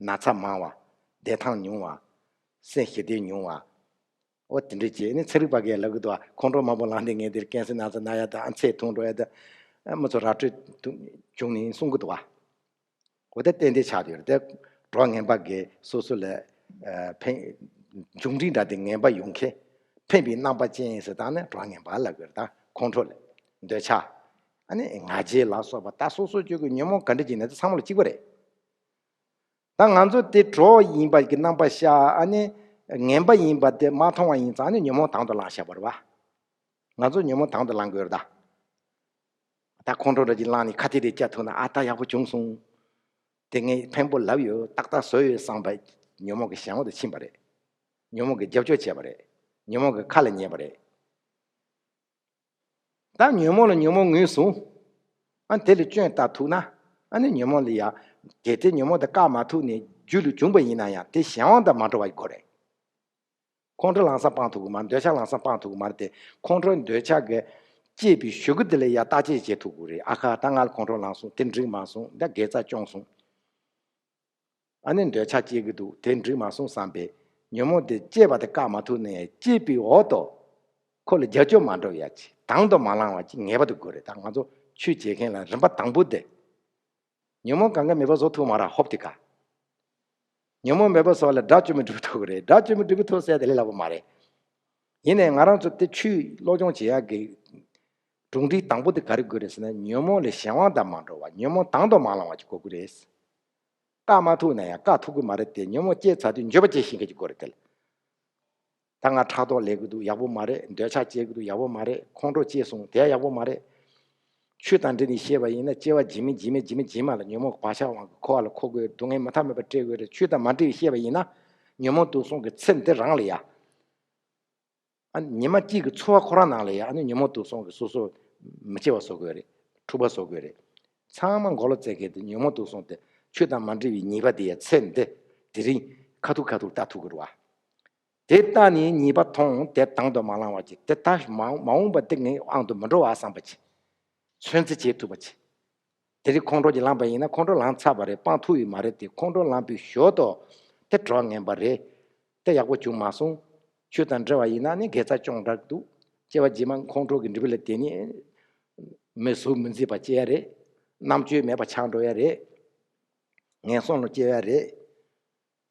ན་ཚ་མང་བ། བདེ་ཐང་ཉུང་བ། སེམས་ཞི་བདེ་ཉུང་བ། འོ་དེ་འདྲ་བྱས་ནས་ཚན་རིག་པ་གིས་ལབ་གི་འདུག་བ། ཁོང་ཁྲོ་མང་པོ་ལངས་ཏེ་ངས་དེར་ཀན་སར་ན་ཚ་ན་ཡ་དང་ཨ་ཚད་ཐུང་འགྲོ་ཡ་དང་། ཨ་མི་ཚོ་ར་སྤྲོད་བྱུང་ནས་གསུང་གི་འདུག་བ། འོ་དེ་ཏན་ཏན་ཆགས་ཡོད་རེད། དེ་གྲོགས་ངན་པ་གིས་སོ་སོ་ལ་ཨ་ཕན། མཇུག་འབྲས་འདྲ་དེ་ངན་པ་ཡོང་མཁན། ཕན་པའི་རྣམ་པ་ཅན་ཟེར་སྟངས་ནི་གྲོགས་ངན་པ་ལབ་དགོས་རེད། ད་ཁོང་ཁྲོ་ལ། འདོད་ཆགས། ཨ་ནི་ང་རྒྱལ་ལ་སོགས་པ་ད་སོ་སོ་སྐྱོ་གི་ཉོན་མོངས་ག་འདྲ་ཅིག་ནི་དེ་ཚང་མ་ལ་གཅིག་པ་རེད། ད་ང་ཚོ་དེ་གྲོགས་ཡིན་པ་གི་རྣམ་པ་ཤར་ཨ་ནི་ངན་པ་ཡིན་པ་དེ་མ་མཐོང་བ་ཡིན་ཙང་ཨ་ནི་ཉོན་མོངས་དང་དུ་བླངས་བཞག་པ་རེད་བ། ང་ཚོ་ཉོན་མོངས་དང་དུ་བླངས་དགོས་རེད་ད། ད་ཁོང་ཁྲོ་འདྲ་ཅིག་ལངས་ནས་ཁ་གཏད་དེ་བཅག་ཐུབ་ན་ཨ་ད་ཡག་པོ་བྱུང་སོང་། དེ་ངས་ཕན་པོ་ལབ་ཡོད། ཏག་ཏག་བཟོས་ཡོད་བསམ་པ། ཉོན་མོངས་ཀྱི་གཞན་དབང་དུ་ཕྱིན་པ་རེད། ཉོན་མོངས་ཀྱི་རྒྱབ་སྐྱོར་བྱས་པ་རེད། ཉོན་མོངས་ཀྱི་ཁ་ལ་ཉན་པ་རེད། ད་ཉོན་མོངས་ལ་ཉོན་མོངས་ངོས་བཟུང་། ཨ་དེ་ལ་སྐྱོན་བཏགས་ཐུབ་ན། ཨ་ནི་ཉོན་མོངས་ལ་ཡ། གལ་ཏེ་ཉོན་མོངས་དེ་བཀག་མ་ཐུབ་ནས་རྒྱུད་ལ་བྱུང་པ་ཡིན་ན་ཡང་དེ་གཞན་དབང་དུ་མ་འགྲོ་བ་དགོས་རེད། ཁོང་ཁྲོ་ལངས་ས་སྤང་ཐུབ་ཀྱི་མ་རེད། འདོད་ཆགས་ལངས་ས་སྤང་ཐུབ་ཀྱི་མ་རེད་དེ། ཁོང་ཁྲོ་འདོད་ཆགས་ཀྱི་སྐྱེས་པའི་གཞུག་གུ་དེ་ལ་ཡ་བརྟག་དཔྱད་བྱེད་ཐུབ་དགོས་རེད། ཨ་ཁ་ད་ང་ལ་ཁོང་ཁྲོ་ལངས་སོང་། དེ་འགྲིག་མ་སོང་། ད་དགེ་རྩ་བསྐྱངས་སོང་། ཨ་ནི་འདོད་ཆགས་སྐྱེ་གི་འདུག་དེ་འགྲིག་མ་སོང་བསམ་པས་ཉོན་མོངས་དེ་སྐྱེས་པ་དེ་བཀག་མ་ཐུབ་ནས་སྐྱེས་པའི་འོག་ཏུ། ཁོ་ལ་རྒྱབ་སྐྱོར་མ་འགྲོ་ཡ་ཅིག་དང་དུ་མ་བླངས་བ་ཅིག་ངེས་པར་དུ་དགོས་རེད། ད་ང་ཚོ་ཆོས་བྱེད་མཁན་ལ་རིམ་པ་དང་པོ་དེ། ཉོན་མོངས་གང་ག་མེད་པ་བཟོ་ཐུབ་མ་རེད། ཧོབ་དེ་ག་ཉོན་མོངས་མེད་པ་བཟོ་བ་ལ་དགྲ་བཅོམ་པའི་སྒྲུབ་ཐུབ་ཀྱི་རེད། དགྲ་བཅོམ་པའི་སྒྲུབ་ཐུབ་ཟེར་དེ་ལས་སླ་པོ་མ་རེད། ཡིན་ནའི་ང་རང་ཚོ་དེ་ཆོས་སློབ་སྦྱོང་བྱེད་ཡག་གི་གྲུབ་འབྲས་དང་པོ་དེ་ག་རེ་དགོས་རེད་ཟེར་ན། ཉོན་མོངས་ལ་གཞན་དབང་དུ་མ་འགྲོ་བ། ཉོན་མོངས་དང་དུ་མ་བླངས་བ་ཅིག་དགོས་ཀྱི་རེད། བཀག་མ་ཐུབ་ན་ཡང་བཀག་ཐུབ་ཀྱི་མ་རེད་དེ། ཉོན་མོངས་སྐྱེས་ཚར་དུས་འགྱོད་པ་སྐྱེ་ཤེས་མཁན་ཅིག་དགོས་རེད་དེ་ལ། ད་ང་ཕྲག་དོག་ལས་ཀྱི་འདུག་ཡག་པོ་མ་རེད། འདོད་ཆགས་སྐྱེ་གི་འདུག་ཡག་པོ་མ་རེད། ཁོང་ཁྲོ་སྐྱེས་སོང་། དེ་ཡག་པོ་མ་རེད། ཆོས་དང་འབྲེལ་ནས་བཤད་པ་ཡིན་ན་སྐྱེ་བ་རྗེས་མའི་རྗེས་མའི་རྗེས་མའི་རྗེས་མ་ལ་ཉོན་མོངས་བག་ཆགས་དབང་གིས་འཁོར་བ་ལ་འཁོར་དགོས། སྡུག་བསྔལ་མུ་མཐའ་མེད་པ་སྤྲད་དགོས་རེད། ཆོས་དང་མ་འབྲེལ་བའི་བཤད་པ་ཡིན་ན་ཉོན་མོངས་དུག་གསུམ་གྱི་ཚེ་འདི་རང་ལ་ཡ། ཨ་ཉི་མ་གཅིག་གི་འཚོ་བ་ཁོ་རང་ནང་ལ་ཡ་ཨ་ནི་ཉོན་མོངས་དུག་གསུམ་གྱིས་སོ་སོ་མི་སྐྱིད་པ་བཟོ་དགོས་རེད། འཁྲུག་པ་བཟོ་དགོས་རེད། ཚང་མ་མགོ་ལོག་བཙལ་མཁན་དེ་ཉོན་མོངས་དུག་གསུམ་དེ། ཆོས་དང་མ་འབྲེལ་བའི་ཉེས་པ་དེ་ཡ་ཚེ་འདི་དེ་རིང་ཁ་ཐུག་ཁ་ཐུག་ལྟ་ཐུབ་ཀྱི་རེད་བ། དེ་ལྟ་ནས་ཉེས་པ་མཐོང་དེ་དང་དུ་མ་བླངས་བ་ཅིག་དེ་ལྟ་མ་མ་འོངས་པ་དེ་ངའི་དབང་དུ་མི་འགྲོ་བ་བསམ་པ་ཅིག་ཚོད་འཛིན་བྱེད་ཐུབ་པ་ཅིག་དེ་རིང་ཁོང་ཁྲོ་ཅིག་ལངས་པ་ཡིན་ན་ཁོང་ཁྲོ་ལངས་ཚར་བ་རེད། སྤང་ཐུབ་ཡོད་མ་རེད་དེ། ཁོང་ཁྲོ་ལངས་པའི་ཞོར་དུ་དེ་གྲོགས་ངན་པ་རེད། དེ་ཡག་པོ་བྱུང་མ་སོང་། ཆོས་དང་འབྲེལ་བ་ཡིན་ན་ནི་དགེ་རྩ་སྐྱོང་དྲག་འདུག་སྐྱེ་བ་རྗེས་མ་ཁོང་ཁྲོ་གི་འབྲས་བུ་ལ་བརྟེན་ནས་མི་གཟུགས་མི་མཛེས་པ་སྐྱེ་ཡ་རེད། རྣམ་དཔྱོད་མེད་པ་ཆགས་འགྲོ་ཡ་རེད། ངན་སོང་ལ་སྐྱེ་ཡ་རེད།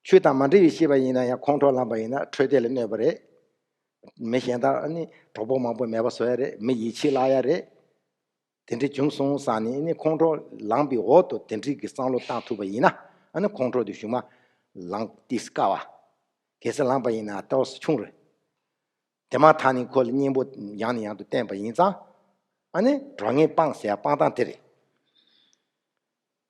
ཆོས་དང་མ་འདྲེས་པའི་ཤེས་པ་ཡིན་ན་ཡང་ཁོང་ཁྲོ་ལངས་པ་ཡིན་ན་འཕྲོད་བསྟེན་ལ་གནོད་པ་རེད། མི་གཞན་དག་ནི་གྲོགས་པོ་མང་པོ་མེད་པ་བཟོ་ཡ་རེད། མི་ཡིད་ཆེས་བརླག་ཡ་རེད། དེ་འདྲ་བྱུང་སོང་བསམ་ནས་ནི་ཁོང་ཁྲོ་ལངས་པའི་འོག་ཏུ་དེ་འདྲའི་གི་བསམ་བློ་བཏང་ཐུབ་པ་ཡིན་ན་ཨ་ནི་ཁོང་ཁྲོ་དེ་གཞུག་མ་ལངས་ཏེ་དཀའ་བ། གལ་སྲིད་ལངས་པ་ཡིན་ན་ལྟ་བ་སུ་ཆུང་རེད། དེ་མ་ཐག་ནས་ཁོ་ལ་གཉེན་པོ་ཡང་ནས་ཡང་དུ་བསྟེན་པ་ཡིན་ཙང་། ཨ་ནི་གྲོགས་ངན་སྤངས་ཟེར་ཡ་སྤང་སྟངས་དེ་རེད།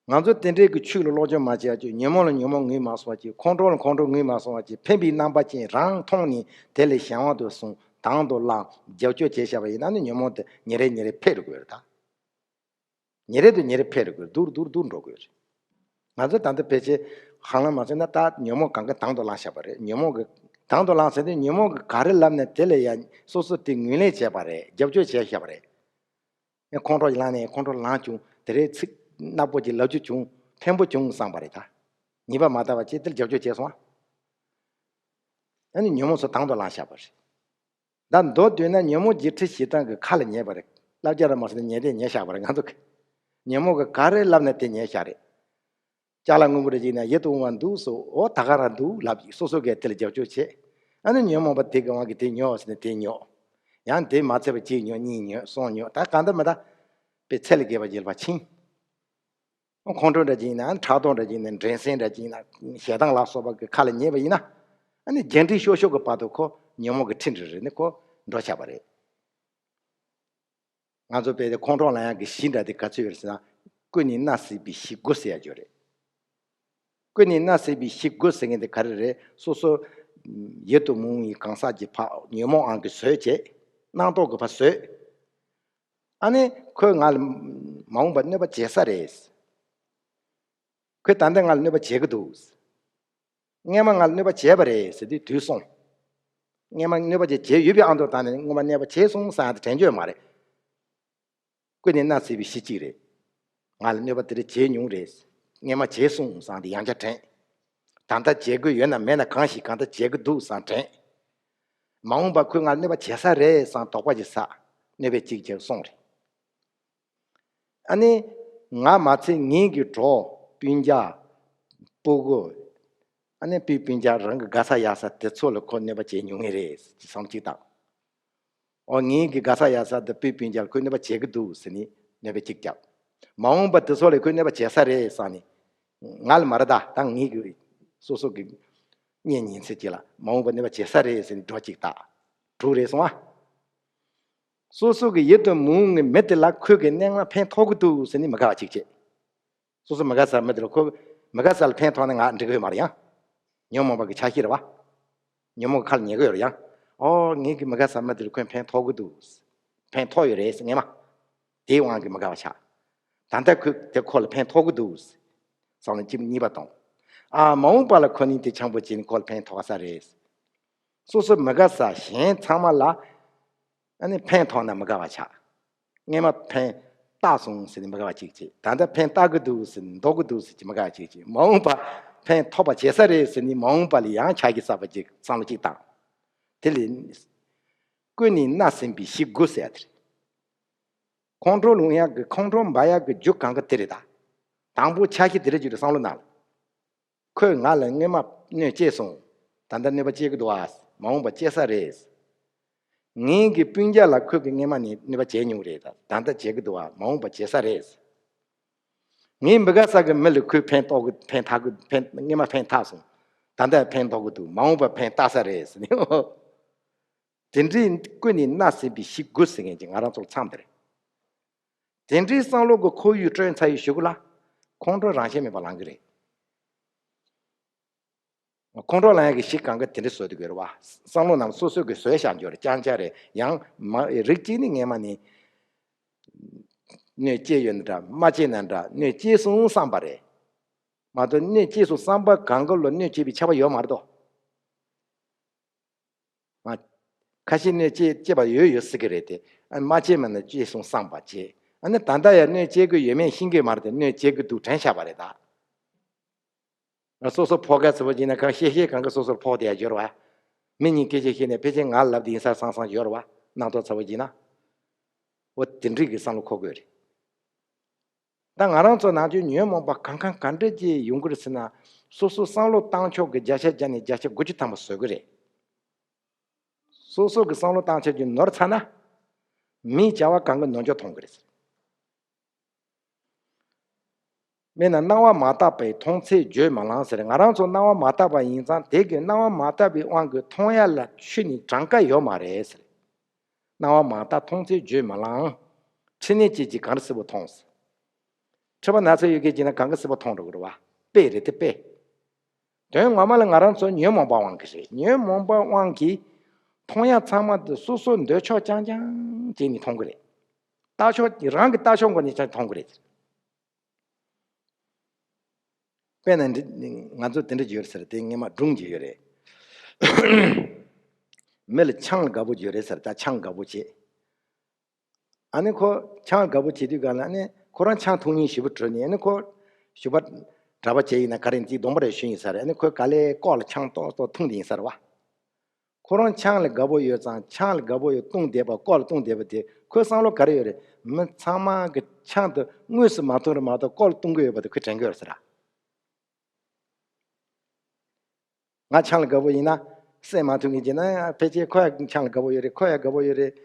ང་ཚོ་དེ་འདྲའི་གི་ཆོས་ལ་སློབ་སྦྱོང་མ་བྱས་ཀྱི་ཉོན་མོངས་ལ་ཉོན་མོངས་ངོས་མ་སོང་བ་ཀྱི་ཁོང་ཁྲོ་ལ་ཁོང་ཁྲོ་ངོས་མ་སོང་བ་ཀྱི་ཕན་པའི་རྣམ་པ་ཅན་རང་མཐོང་ནས་དེ་ལས་གཞན་དབང་དུ་སོང་དང་དུ་བླངས་རྒྱབ་སྐྱོར་བྱས་བཞག་པ་ཡིན་ན་ནི་ཉོན་མོངས་དེ་ཉིན་རེ་ཉིན་རེ་འཕེལ་འགྲོ་གི་ཡོད་རེད་ད། ཉིན་རེ་དུ་ཉིན་རེ་འཕེལ་འགྲོ་གི་རེད། སྡུག་རུ་སྡུག་རུ་སྡུག་རུ་འགྲོ་གི་ཡོད་རེད། ང་ཚོ་ད་ལྟ་ཕལ་ཆེར་ཧང་ལང་མ་བྱས་ན་ད་ཉོན་མོངས་གང་ག་དང་དུ་བླངས་བཞག་པ་རེད། ཉོན་མོངས་ཀྱི་དང་དུ་བླངས་ཟེར་དུས་ཉོན་མོངས་ཀྱི་ག་རེ་ལབ་ན་དེ་ལ་ཡང་སོ་སོ་དེ་ངོས་ལེན་བྱས་པ་རེད། རྒྱབ་སྐྱོར་བྱས་བཞག་པ་རེད། ཡང་ཁོང་ཁྲོ་ལངས་ནས་ཁོང་ཁྲོ་ལངས་བྱུང་། དེ་རེད་ཚིག་ནག་པོ་ཅིག་ལབ་རྒྱུ་བྱུང་། ཕན་པོ་བྱུང་བསམ་པ་རེད་ད། ཉེས་པ་མ་དག་པ་ཅིག་དེར་རྒྱབ་སྐྱོར་བྱས་སོང་ཨ། ཨ་ནི་ཉོན་མོངས་ཚོ་དང་དུ་བླངས་བཞག་པ་རེད། ད་མདོར་བསྡུས་ན་ཉོན་མོངས་བརྒྱད་ཁྲི་ཞེ་སྡང་གི་ཁ་ལ་ཉེས་པ་རེད། བསླབ་བྱ་ར་མ་ཟེར་ན་ཉེས་དེ་ཉེས་བཞག་པ་རེད་ང་ཚོ་གི། ཉོན་མོངས་ཀྱི་ག་རེ་ལབ་ན་དེ་ཉེས་བཞག་རེད། ཅ་ལག་སྔོན་པོ་རེ་ཅིག་ན་ཡིད་དུ་འོང་བ་འདུག་སོ། འོ་ད་ག་རང་འདུག་ལབ་ཀྱི་སོ་སོ་གས་དེ་ལ་རྒྱབ་སྐྱོར་བྱེད། ཨ་ནི་ཉོན་མོངས་པ་དེ་གི་དབང་གིས་དེ་ཉོ་ཟེར་ནས་དེ་ཉོ། ཡང་དེ་མ་ཚད་པ་གཅིག་ཉོ་གཉིས་ཉོ་གསུམ་ཉོ། ད་གང་འདྲ་མི་འདྲ་པའི་ཚད་ལས་བརྒལ་བ་ཅིག་ལ་ཕར་ཕྱིན། ཁོང་ཁྲོ་འདྲ་ཅིག་ཡིན་ན་ཕྲག་དོག་འདྲ་ཅིག་ཡིན་ན་འགྲན་སེམས་འདྲ་ཅིག་ཡིན་ན་ཞེ་སྡང་ལ་སོགས་པ་གི་ཁ་ལ་ཉེས་པ་ཡིན་ན། ཨ་ནི་རྒྱང་འཕྲིན་ཤོར་ཤོར་གི་བར་དུ་ཁོ་ཉོན་མོངས་ཀྱི་ཁྲི་འདྲ་རེ་ནི་ཁོ་འགྲོ་བཞག་པ་རེད། ང་ཚོ་དཔེ་དེ་ཁོང་ཁྲོ་ལངས་ཡག་གི་གཞི་འདྲ་དེ་ག་ཚོད་ཡོད་རེད་ཟེར་ན། ཀུན་ནས་མནར་སྲིད་པའི་གཞི་དགུ་ཟེར་ཡ་ཅིག་ཡོད་རེད། ཀུན་ནས་མནར་སྲིད་པའི་གཞི་དགུ་ཟེར་མཁན་དེ་ག་རེ་རེད། སོ་སོ་ཡིད་དུ་མི་འོང་བའི་གང་ཟག་གི་ཕར་ཉོན་མོངས་དབང་གིས་བཟོས་བྱས། སྣང་སྟོབས་ཀྱིས་ཕར་བཟོས། ཨ་ནི་ཁོས་ང་ལ་མ་འོངས་པར་གནོད་པ་བྱེད་ས་རེད། ཁོས་ད་ལྟ་ང་ལ་གནོད་པ་བྱེད་ཀྱི་འདུག། སྔས་མ་ང་ལ་གནོད་པ་བྱས་པ་རེད་ཟེར་དུས་དུས་སོང་། སྔས་མ་གནོད་པ་བྱས་བྱས་ཡོད་པའི་ཨ་མདོ་དང་ནི་སྔོན་མ་གནོད་པ་བྱས་སོང་ཟེར་ཡ་དེ་དྲན་རྒྱུ་ཡོད་མ་རེད། ཀུན་ནས་མནར་སྲིད་པའི་གཞི་གཅིག་རེད། ང་ལ་གནོད་པ་དེ་འདྲ་བྱས་མྱོང་རེད། སྔས་མ་བྱས་སོང་བསམ་དེ་ཡང་བསྐྱར་དྲན། ད་ལྟ་བྱེད་དགོས་ཡོད་ན་མེད་ན་གང་ཞིག་གང་ལྟར་བྱེད་ཀྱི་འདུག་བསམ་དྲན། མ་འོངས་པ་ཁོས་ང་ལ་གནོད་པ་བྱེད་ས་རེད་བསམ་དོགས་པ་ཅིག་ཟ། གནོད་པ་གཅིག་བྱས་སོང་རེད། ཨ་ནི། ང་མ་ཚད་ངེད་ཀྱི་གྲོགས་སྤུན་ཀྱག་སྤུ་གུ། ཨ་ནི་སྤུན་སྤུན་ཀྱག་རང་གི་དགའ་ས་ཡག་ས་དེ་ཚོ་ལ་ཁོ་གནོད་པ་བྱེད་མྱོང་ངེས་རེད་ཅེས་བསམ་གཅིག་བཏང་། འོ་ངེད་ཀྱི་དགའ་ས་ཡག་ས་དེ་སྤུན་སྤུན་ཀྱག་ལ་ཁོས་གནོད་པ་བྱེད་ཀྱི་འདུག་ཟེར་ནས་གནོད་པ་གཅིག་བརྒྱབ། མ་འོངས་པ་དེ་ཚོ་ལ་ཁོས་གནོད་པ་བྱེད་ས་རེད་བསམ་ནས། ང་ལ་མ་རེད་ད་ད་ངེད་ཀྱི་སོ་སོ་གི་གཉེན་ཉེ་ཚན་གཅིག་ལ་མ་འོངས་པ་གནོད་པ་བྱེད་ས་རེད་ཟེར་ནས་སྒྲོ་གཅིག་བཏགས། དྲུག་རེད་སོང་ཨ། སོ་སོ་གི་ཡིད་དུ་མི་འོང་བའི་མི་དེ་ལ་ཁོས་ཀྱི་གནས་ལྔ་ཕན་ཐོགས་ཀྱི་འདུག་ཟེར་ནས་མི་དགའ་བ་གཅིག་བྱེད། སོ་སོ་མི་དགའ་ས་མི་དེ་ལ་ཁོ་མི་དགའ་ས་ལ་ཕན་ཐོགས་ན་ང་འགྲིག་གི་ཡོད་མ་རེད་ཡང་། ཉོན་མོངས་པ་གི་ཆ་ཤས་རེད་བ། ཉོན་མོངས་ཁ་ལ་ཉེ་གི་ཡོད་རེད་ཡང་། ཨོ་ངེད་ཀྱི་མི་དགའ་ས་མི་དེ་ལ་ཁོས་ཕན་ཐོགས་ཀྱི་འདུག། ཕན་ཐོགས་ཡོད་རེད་ཟེར་ངེས་མ། དེའི་དབང་གིས་མི་དགའ་བ་ཆགས། ད་ལྟ་ཁོས་དེ་ཁོ་ལ་ཕན་ཐོགས་ཀྱི་འདུག། བསམ་ནས་གཅིག་གཉིས་པ་གཏོང་། ཨ་མ་འོངས་པ་ལ་ཁོ་ནི་དེ་ཆང་པོ་བྱས་ནས་ཁོ་ལ་ཕན་ཐོགས་ས་རེད། སོ་སོ་མི་དགའ་ས་གཞན་ཚང་མ་ལ་ཨ་ནི་ཕན་ཐོགས་ན་མི་དགའ་བ་ཆགས། སྔས་མ་ཕན་བཏགས་སོང་ཟེར་ནས་མི་དགའ་བ་གཅིག་བྱེད། ད་ལྟ་ཕན་བཏགས་ཀྱི་འདུག་ཟེར་ནས་འདོགས་ཀྱི་འདུག་ཟེར་གྱི་མི་དགའ་བ་གཅིག་བྱེད། མ་འོངས་པ་ཕན་ཐོགས་པ་བྱེད་ས་རེད་ཟེར་ནས་མ་འོངས་པ་ལ་ཡང་ཆ་ཤས་གསར་པ་ཅིག་བསམ་བློ་གཅིག་བཏང་། དེ་ལས་ཀུན་ནས་མནར་ཟིན་པའི་གཞི་དགུ་ཟེར་ཡ་དེ་རེད། ཁོང་ཁྲོ་ལངས་ཡག་གི་ཁོང་ཁྲོ་འབར་ཡག་གི་རྒྱུ་གང་ག་དེ་རེད་ད། དང་པོ་ཆ་ཤས་དེ་རེད་ཅིག་རེད་བསམ་བློ་གནང་། ཁོས་ང་ལ་སྔོན་མ་གནོད་སྐྱེལ་སོང་། ད་ལྟ་གནོད་པ་སྐྱེལ་གི་འདུག་ཨ། མ་འོངས་པ་སྐྱེལ་ས་རེད། ངེད་ཀྱི་སྤུན་ཀྱག་ལ་ཁོས་ཀྱི་སྔོན་མ་ནས་གནོད་པ་བྱས་མྱོང་རེད་ད། ད་ལྟ་བྱེད་ཀྱི་འདུག་ཨ། མ་འོངས་པ་བྱེད་ས་རེད། ངའི་མི་དགའ་ས་གི་མི་ལ་ཁོས་ཕན་ཐོགས་གི་ཕན་ཐག་གི་ཕན་སྔོན་མ་ཕན་ཐག་སོང་། ད་ལྟ་ཕན་ཐོགས་གི་འདུག། མ་འོངས་པ་ཕན་བཏགས་ས་རེད་ཟེར་ནས། དེ་འདྲའི་ཀུན་ནས་མནར་ཟིན་པའི་གཞི་དགུ་ཟེར་མཁན་གྱི་ང་རང་ཚོ་ལ་ཚང་དེ་རེད། དེ་འདྲའི་བསམ་བློ་གི་ཁོར་ཡུག་བསྐྲུན་ཚར་ཡི་གཞུག་ལ་ཁོང་ཁྲོ་རང་བཞིན་མེད་པ་ལངས་གི་རེད། ཁོང་ཁྲོ་ལངས་ཡག་གི་གཞི་གང་ག་དེ་འདྲ་བཟོ་དགོས་རེད་བ། བསམ་བློ་རྣམས་སོ་སོ་གིས་བཟོས་བཞག་རྒྱུ་རེད། རྐྱང་རྐྱང་རེད། ཡང་མ་རིགས་གཅིག་ནི་སྔོན་མ་ནས་གནོད་སྐྱེལ་ཡོད་ན་འདྲ་མ་སྐྱེལ་ན་འདྲ་གནོད་སྐྱེལ་སོང་བསམ་པ་རེད། མ་གཏོགས་གནོད་སྐྱེལ་སོང་བསམ་པ་གང་ག་ལོ་གནོད་སྐྱེལ་བའི་ཆགས་པ་ཡོད་མ་རེད་དོ། མ། ཁ་ཤས་གནོད་སྐྱེལ་སྐྱེལ་བ་ཡོད་ཡོད་སྲིད་ཀྱི་རེད་དེ། ཨ་མ་སྐྱེལ་མ་ན་སྐྱེལ་སོང་བསམ་པ་བྱེད། ཨ་ནི་ད་ལྟ་ཡང་གནོད་སྐྱེལ་གྱི་ཡོད་མེད་ཤེས་ཀྱི་མ་རེད་དེ་གནོད་སྐྱེལ་གྱི་འདུག་དྲན་བཞག་པ་རེད་ད། སོ་སོ་ཕོག་ག་ཚོད་པོ་ཡིན་ན་གང་ཤེས་ཤེས་གང་ག་སོ་སོར་ཕོག་བསྡད་ཡ་འབྱོར་བ། མི་གཉིས་སྐད་ཆ་བཤད་ནས་ཕལ་ཆེར་ང་ལབ་དེ་ཡིན་ས་སང་སང་འབྱོར་བ། སྣང་དོགས་ཚ་བོ་བྱས་ན། འོ་དེ་འདྲའི་གི་བསམ་བློ་འཁོར་དགོས་རེད། ད་ང་རང་ཚོ་ནང་ཆོས་ཉོན་མོངས་པ་གང་གང་ག་འདྲ་ཅིག་ཡོང་གི་རེད་ཟེར་ན། སོ་སོ་བསམ་བློ་བཏང་ཕྱོགས་ཀྱི་བརྒྱ་ཆ་བརྒྱ་ནས་བརྒྱ་ཆ་དགུ་བཅུ་ཐམ་པ་བཟོ་གི་རེད། སོ་སོ་གི་བསམ་བློ་བཏང་ཕྱོགས་ཀྱི་ནོར་ཚར་ན། མིའི་བྱ་བ་གང་གི་ནོར་འཆོར་མཐོང་གི་རེད། དཔེར་ན་སྣང་བ་མ་དག་པའི་མཐོང་ཚད་བརྗོད་མ་ལང་ཟེར། ང་རང་ཚོ་སྣང་བ་མ་དག་པ་ཡིན་ཙང་དེ་གི་སྣང་བ་མ་དག་པའི་དབང་གིས་མཐོང་ཡ་ལ་ཆུ་ནི་གྲངས་ཀ་ཡོད་མ་རེད་ཟེར། སྣང་བ་མ་དག་མཐོང་ཚད་བརྗོད་མ་ལང་། མཁྲིས་ནད་ཅན་གྱིས་གངས་རི་སིལ་བུར་མཐོང་ཟེར། མཁྲིས་པ་ན་ཚ་ཡོད་མཁན་གྱིས་ན་གངས་རི་སིལ་བུར་མཐོང་འགྲོ་གི་རེད་བ། དཔེ་རེད་དེ་དཔེ། དོན་ངོ་མ་ལ་ང་རང་ཚོ་ཉོན་མོངས་པ་དབང་གིས་རེད། ཉོན་མོངས་པ་དབང་གིས་མཐོང་ཡ་ཚང་མ་དེ་སོ་སོའི་འདོད་ཕྱོགས་རྐྱང་རྐྱང་བྱས་ནས་མཐོང་གི་རེད། ལྟ་ཕྱོགས་རང་གི་ལྟ་ཕྱོགས་སྒོ་ནས་ཀྱང་མཐོང་གི་རེད། དཔེར་ན་འདི་ང་ཚོ་དེ་འདྲ་བརྗོད་ཟེར་དེ་སྔས་མ་སྒྲུང་བརྗོད་ཡོད་རེད། མི་ལ་ཆང་ལ་དགའ་པོ་བརྗོད་རེད་ཟེར། ད་ཆང་དགའ་པོ་བྱེད། ཨ་ནི་ཁོ་ཆང་དགའ་པོ་བྱེད་དུས་ག་ལ་ནི་ཁོ་རང་ཆང་འཐུང་ཉིན་ཞེ་པོ་དྲོ་ནས། ཨ་ནི་ཁོ་ཞུ་བ་གྲྭ་པ་བྱས་ཡིན་ན་ག་རེ་འདི་གདོང་པ་རེ་ཞུས་ཡིན་ས་རེད། ཨ་ནི་ཁོས་ག་ལེ་ཀོ་ལ་ཆང་ཏོག་ཏོག་འཐུང་དེ་ཡིན་ས་རེད་བ། ཁོ་རང་ཆང་ལ་དགའ་པོ་ཡོད་ཙང་ཆང་ལ་དགའ་པོ་ཡོད་བཏུང་བསྡད་པ་ཀོ་ལ་བཏུང་བསྡད་པ་དེ་ཁོའི་བསམ་བློ་ག་རེ་ཡོད་རེད། མི་ཚང་མ་གི་ཆང་དུ་དངོས་སུ་མ་འཐུང་རེད་མ་གཏོགས་ཀོ་ལ་བཏུང་གི་ཡོད་པ་དེ་ཁོས་དྲན་གི་ཡོད་རེད་ཟེར། ང་ཆང་ལ་དགའ་པོ་ཡིན་ན་སེམས་མ་མཐུན་གྱི་བྱས་ན་ཕལ་ཆེར་ཁོ་ཡང་ཆང་ལ་དགའ་པོ་ཡོད་རེད། ཁོ་ཡང་དགའ་པོ་ཡོད་རེད།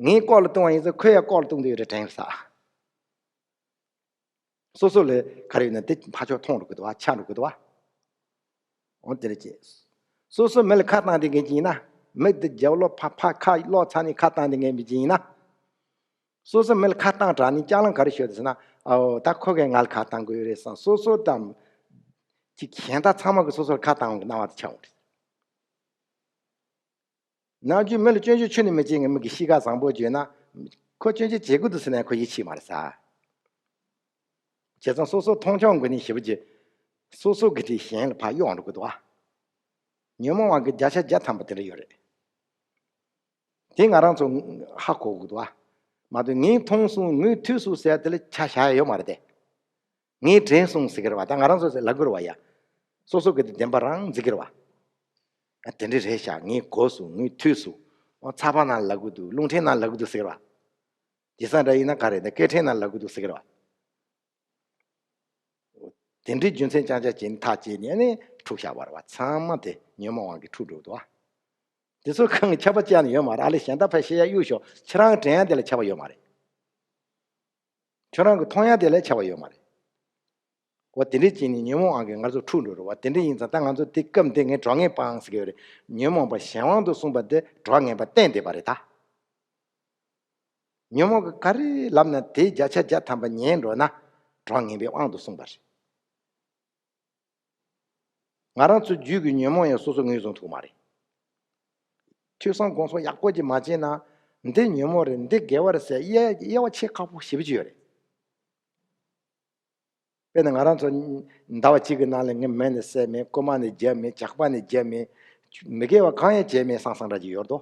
ངས་ཀོ་ལ་བཏུང་བ་ཡིན་ཙང་ཁོ་ཡང་ཀོ་ལ་བཏུང་འདོད་ཡོད་རེད་དྲན་ས། སོ་སོ་ལ་ག་རེ་ཡོད་ན་དེ་ཕར་ཕྱོགས་མཐོང་འགྲོ་གི་འདུག་བ། ཆགས་འགྲོ་གི་འདུག་བ། འོ་དེ་རེད་ཅེས། སོ་སོ་མི་ལ་ཁ་བཏང་བསྡད་མཁན་ཅིག་ཡིན་ན། མི་དེ་རྒྱབ་ལོགས་ཕར་ཕར་ཁ་སློག་ཚར་ནས་ཁ་བཏང་བསྡད་མཁན་མི་ཅིག་ཡིན་ན། སོ་སོ་མི་ལ་ཁ་བཏང་དྲགས་ནས་ལྕགས་ལམ་ག་རེ་ཤོར་ཟེར་ན། ཨའོ་ད་ཁོ་གིས་ང་ལ་ཁ་བཏང་གི་ཡོད་རེད་བསམ། སོ་སོ་དང་ཅིག་གཞན་དག་ཚང་མ་གིས་སོ་སོར་ཁ་བཏང་བའི་སྣང་བ་དེ་ཆགས་འོང་རེད། ནམ་རྒྱུན་མི་ལ་སྐྱོན་བརྗོད་ཁྱོན་ནས་མི་བྱེད་མཁན་མི་གི་གཤིས་ཀ་བཟང་པོ་བརྗོད་ན། ཁོ་སྐྱོན་བརྗོད་བྱེད་དགོས་འདུག་ཟེར་ན་ཁོ་ཡིད་ཆེས་མ་རེད་ས། བྱས་ཙང་སོ་སོ་མཐོང་ཆུང་དགོས་ནས་ཞེ་པོ་ཅིག་སོ་སོ་གི་དེ་གཞན་ལ་ཕར་གཡོག་འགྲོ་གི་འདུག་བ། ཉོན་མོངས་པ་གི་བརྒྱ་ཆ་བརྒྱ་ཐམ་པ་དེ་འདྲ་ཡོད་རེད། དེ་ང་རང་ཚོ་ཧ་གོ་དགོས་འདུག་བ། མ་གཏོགས་ངས་མཐོང་སོང་ངས་ཐོས་སོང་ཟེར་དེ་ལ་ཆ་བཞག་ཡ་ཡོད་མ་རེད་དེ། ངས་དྲན་སོང་ཟེར་གི་རེད་བ། ད་ང་རང་ཚོ་ལབ་གི་རེད་བ་ཡ། སོ་སོ་གི་དེ་བདེན་པ་རང་འཛིན་གི་རེད་བ། ཨ་དེ་འདྲ་རེད་ཤག་ངས་གོ་སོང་ངས་ཐོས་སོང་། ཨོ་ཚགས་པར་ནང་ལབ་གི་འདུག་རླུང་འཕྲིན་ནང་ལབ་གི་འདུག་ཟེར་གི་རེད་བ། དེང་སང་འདྲ་ཡིན་ན་ག་རེད་ད་སྐད་འཕྲིན་ནང་ལབ་གི་འདུག་ཟེར་གི་རེད་བ། དེ་འདྲའི་རྒྱུ་མཚན་རྐྱང་རྐྱང་བྱས་ནས་ཐག་བཅད་ནས་ཨ་ནི་འཁྲུག་བཞག་པ་རེད་བ། ཚང་མ་དེ་ཉོན་མོངས་དབང་གིས་འཁྲུག་འགྲོ་གི་འདུག་བ། དེ་ཚོ་གང་གི་ཁྱབ་པ་ཅི་ཡང་ཡོད་མ་རེད། ཨ་ལས་གཞན་དག་ཕར་བཤད་ཡ་གཡུག་ཞོག་ཁྱེད་རང་དྲན་ཡ་དེ་ལ་ཁྱབ་པ་ཡོད་མ་རེད། ཁྱོད་རང་གི་མཐོང་ཡ་དེ་ལས་ཁྱབ་པ་ཡོད་མ་རེད། འོ་དེ་འདྲའི་རྐྱེན་ནས་ཉོན་མོངས་དབང་གིས་ང་ཚོ་འཁྲུག་འགྲོ་རེད་བ། དེ་འདྲ་ཡིན་ཙང་ད་ང་ཚོ་དེ་སྐབས་འདི་ངས་གྲོགས་ངན་སྤང་ཟེར་གྱི་ཡོད་རེད། ཉོན་མོངས་པ་གཞན་དབང་དུ་སོང་བ་དེ་གྲོགས་ངན་པ་བསྟེན་བསྡད་པ་རེད་ད། ཉོན་མོངས་ཀྱིས་ག་རེ་ལབ་ན་དེའི་བརྒྱ་ཆ་བརྒྱ་ཐམ་པ་ཉན་འགྲོ་ན་གྲོགས་ངན་པའི་དབང་དུ་སོང་བ་རེད། ང་རང་ཚོའི་རྒྱུད་ཀྱི་ཉོན་མོངས་ཡང་སོ་སོ་ངོས་བཟུང་ཐུབ་མ་རེད། ཐོས་བསམ་སྒོམ་གསུམ་ཡག་པོ་ཅིག་མ་བྱས་ན། འདི་ཉོན་མོངས་རེད་འདི་དགེ་བ་རེད་ཟེར་དབྱེ་དབྱེ་བ་ཕྱེ་ཁག་པོ་ཞེ་པོ་ཅིག་ཡོད་རེད། དཔེར་ན་ང་རང་ཚོ་ཟླ་བ་གཅིག་གི་ནང་ལ་ངས་མེ་ནས་བསད་མེད། རྐུན་མ་ནས་བརྒྱབ་མེད། ཇག་པ་ནས་བརྒྱབ་མེད། མི་དགེ་བ་གང་ཡང་བྱས་མེད་བསམ་བསམ་འདྲ་ཅིག་ཡོད་དོ།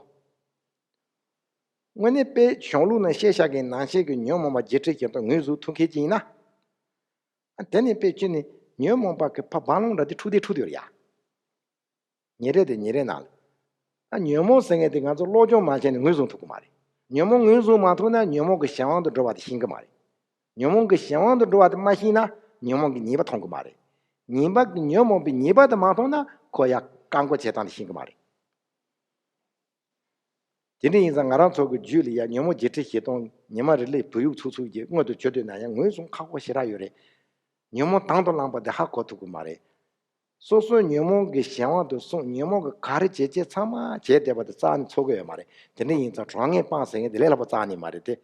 དངོས་གནས་དཔེ་གཞུང་ལུགས་ནང་བཤད་བཞག་མཁན་ནང་བཞིན་གྱི་ཉོན་མོངས་པ་བརྒྱད་ཁྲི་བཞི་སྟོང་ངོས་བཟུང་ཐུབ་མཁན་ཅིག་ཡིན་ན། དེ་ནས་དཔེ་ཅི་ནས་ཉོན་མོངས་པ་གི་ཕ་བང་ལོང་འདྲ་དེ་འཁྲུག་དེ་འཁྲུག་དེ་ཡོད་རེད་ཡ། ཉིན་རེ་དེ་ཉིན་རེ་ནང་ལ། ཨ་ཉོན་མོངས་ཟེར་མཁན་དེ་ང་ཚོ་སློབ་སྦྱོང་མ་བྱས་ནས་ངོས་བཟུང་ཐུབ་ཀྱི་མ་རེད། ཉོན་མོངས་ངོས་བཟུང་མ་ཐུབ་ན་ཉོན་མོངས་ཀྱི་གཞན་དབང་དུ་འགྲོ་བ་དེ་ཤེས་ཀྱི་མ་རེད། ཉོན་མོངས་ཀྱི་གཞན་དབང་དུ་འགྲོ་བ་དེ་མ་ཤེས་ན་ཉོན་མོངས་ཀྱི་ཉེས་པ་མཐོང་གི་མ་རེད། ཉེས་པ་གི་ཉོན་མོངས་པའི་ཉེས་པ་དེ་མ་མཐོང་ན་ཁོ་ཡ་བཀག་འགོག་བྱེད་སྟངས་དེ་ཤེས་ཀྱི་མ་རེད། དེ་འདྲ་ཡིན་ཙང་ང་རང་ཚོ་གི་རྒྱུད་ལ་ཡ་ཉོན་མོངས་བརྒྱད་ཁྲི་བཞི་སྟོང་ཉི་མ་རེ་ལས་བུ་ཡུག་ཚུགས་ཚུགས་ཀྱི་མངོན་དུ་གྱུར་འདོད་ན་ཡང་ངོས་བཟུང་ཁག་པོ་ཞེ་དྲག་ཡོད་རེད། ཉོན་མོངས་དང་དུ་བླངས་པ་དེ་ཧ་གོ་ཐུབ་ཀྱི་མ་རེད། སོ་སོའི་ཉོན་མོངས་ཀྱི་གཞན་དབང་དུ་སོང་ཉོན་མོངས་ཀྱིས་ག་རེ་བྱེད་བྱེད་ཚང་མ་བྱས་བསྡད་པ་དེ་རྩ་ནས་ཚོར་གི་ཡོད་མ་རེད། དེ་འདྲ་ཡིན་ཙང་གྲོགས་ངན་སྤངས་ཟེར་མཁན་དེ་ལས་སླ་པོ་རྩ་ནས་མ་རེད་དེ།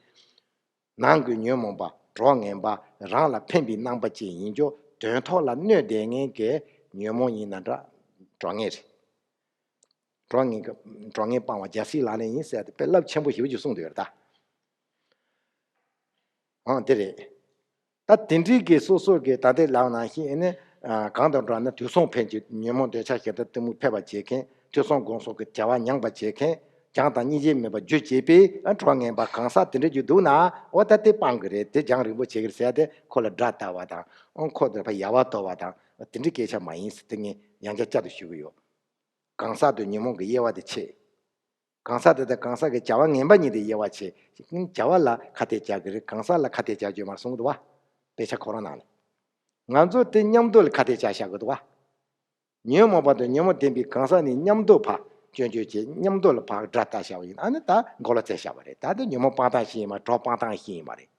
ནང་གི་ཉོན་མོངས་པ་གྲོགས་ངན་པ་རང་ལ་ཕན་པའི་རྣམ་པ་ཅན་ཡིན་རྒྱུ་དོན་ཐོག་ལ་གནོད་བསྡད་མཁན་གྱི་ཉོན་མོངས་ཡིན་ན་འདྲ་གྲོགས་ངན་རེད། གྲོགས་ངན་གྱི་གྲོགས་ངན་སྤང་བ་རྒྱལ་སྲས་ལག་ལེན་ཡིན་ཟེར་ཏེ་དཔེ་རླབས་ཆེན་པོ་ཞེ་པོ་ཅིག་གསུངས་འདུག་ཡོད་རེད་ད། ཨང་དེ་རེད། ད་དེ་འདྲའི་གི་སོ་སོ་གི་ད་ལྟའི་ལམ་ནང་བཞིན་ཨེ་ནི་གང་དང་འགྲོགས་ན་དུས་གསུམ་ཕན་གྱི་ཉོན་མོངས་འདོད་ཆགས་ཞེ་སྡང་གཏི་མུག་ཕེབས་པར་བྱེད་མཁན་ཐོས་བསམ་སྒོམ་གསུམ་གྱི་བྱ་བ་ཉམས་པར་བྱེད་མཁན་བྱམས་དང་སྙིང་རྗེ་མེད་པར་རྒྱུ་བྱེད་པའི་ཨ་གྲོགས་ངན་པ་གང་ཟག་དེ་འདྲ་ཅིག་འདུག་ན་འོ་ད་དེ་སྤང་གི་རེད། དེ་སྦྱང་རིན་པོ་ཆེ་གི་རེད་ཟེར་ཏེ་ཁོ་ལ་དགྲ་ལྟ་བ་དང་ཨང་ཁོ་དེར་ཕ་ཡལ་བ་དོར་བ་དང་དེ་འདྲའི་སྐད་ཆ་མ་ཡིན་ཟེར་ཏེ་ངས་ཡང་བསྐྱར་བསྐྱར་དུ་ཞུ་གི་ཡོད། གང་ཟག་དེ་ཉོན་མོངས་ཀྱི་དབྱེ་བ་དེ་ཕྱེ། གང་ཟག་དེ་དང་གང་ཟག་གི་བྱ་བ་ངན་པ་གཉིས་དེ་དབྱེ་བ་ཕྱེ། བྱ་བ་ལ་ཁ་གཏད་བཅག་གི་རེད། གང་ཟག་ལ་ཁ་གཏད་བཅག་རྒྱུ་མ་གསུངས་འདུག་བ། དཔེ་ཆ་ཁོ་རང་ནང་ལ། ང་ཚོ་དེ་མཉམ་དུ་ལ་ཁ་གཏད་བཅག་བཞག་གི་འདུག་བ། ཉོན་མོངས་པ་དང་ཉོན་མོངས་ལྡན་པའི་གང་ཟག་ནི་མཉམ་དུ་ཕར་སྐྱོན་བརྗོད་བྱས། མཉམ་དུ་ལ་ཕར་དགྲ་ལྟ་བཞག་པ་ཡིན་ན། ཨ་ནི་ད་མགོ་ལ་བཙལ་བཞག་པ་རེད། ད་དེ་ཉོན་མོངས་སྤང་ཐངས་ཤིག་ཡིན་པ། གྲོགས་སྤང་ཐངས་ཤིག་ཡིན་པ་རེད།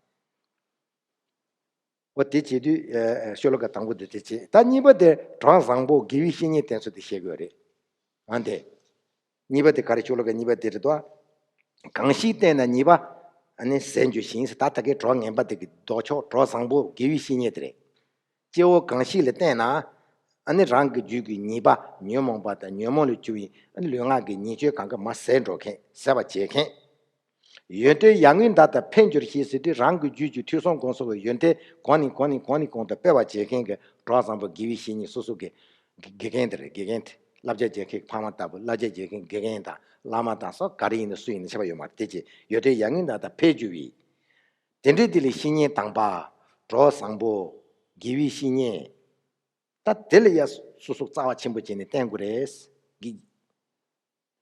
འོ་དེ་བྱེད་དུས་ཤོ་ལོ་ཀ་དང་པོ་དེ་དེ་བྱེད། ད་གཉིས་པ་དེ་གྲོགས་བཟང་པོ་དགེ་བའི་བཤེས་གཉེན་བསྟེན་ཚུལ་དེ་བཤད་དགོས་རེད། ཨ་འདི། གཉིས་པ་དེ་ག་རེ། ཤོ་ལོ་ཀ་གཉིས་པ་དེ་རེད་དོ། གང་ཞིག་བསྟེན་ན་ཉེས་པ་ཨ་ནི་ཟད་འགྱུར་ཞིང་ཟེར། ད་ད་གའི་གྲོགས་ངན་པ་དེ་གི་ལྡོག་ཕྱོགས། གྲོགས་བཟང་པོ་དགེ་བའི་བཤེས་གཉེན་དེ་རེད། སྐྱེ་བོ་གང་ཞིག་ལ་བསྟེན་ན། ཨ་ནི་རང་གི་རྒྱུད་ཀྱི་ཉེས་པ། ཉོན་མོངས་པ་དང་ཉོན་མོངས་ལས་བྱུང་བའི་ཨ་ནི་ལུས་ངག་གི་ཉེས་སྤྱོད་གང་ག་མར་ཟད་འགྲོ་མཁན། ཟད་པར་བྱེད་མཁན། ཡོན་ཏན་ཡར་ངོའི་མདའ་དང་འཕེལ་འགྱུར་ཞེས་ཟེར་དུས། རང་གི་རྒྱུད་ཀྱི་ཐོས་བསམ་སྒོམ་གསུམ་གྱི་ཡོན་ཏན་གོང་ནས་གོང་ནས་གོང་ནས་གོང་དུ་སྤེལ་བར་བྱེད་མཁན་གྱི་གྲོགས་བཟང་པོ་དགེ་བའི་བཤེས་གཉེན། སོ་སོ་གི་དགེ་རྒན་དེ་རེད། དགེ་རྒན་དེ་བསླབ་བྱ་བྱེད་མཁན་གྱི་ཕ་མ་ལྟ་བུ། བསླབ་བྱ་བྱེད་མཁན་དགེ་རྒན་དང་བླ་མ་དང་སོགས་ག་རེ་ཡིན་ན་སུ་ཡིན་ན་ཁྱད་པར་ཡོད་མ་རེད། དེ་ཅི་ཡོན་ཏན་ཡར་ངོའི་མདའ་དང་འཕེལ་འགྱུར་བའི། དེ་འདྲའི་དེ་ལས་བཤེས་གཉེན་དམ་པ། གྲོགས་བཟང་པོ། དགེ་བའི་བཤེས་གཉེན། ད་དེ་ལ་ཡ་སོ་སོ་རྩ་བ་ཆེན་པོ་བྱས་ནས་བསྟེན་དགོས་རེད། དགེ་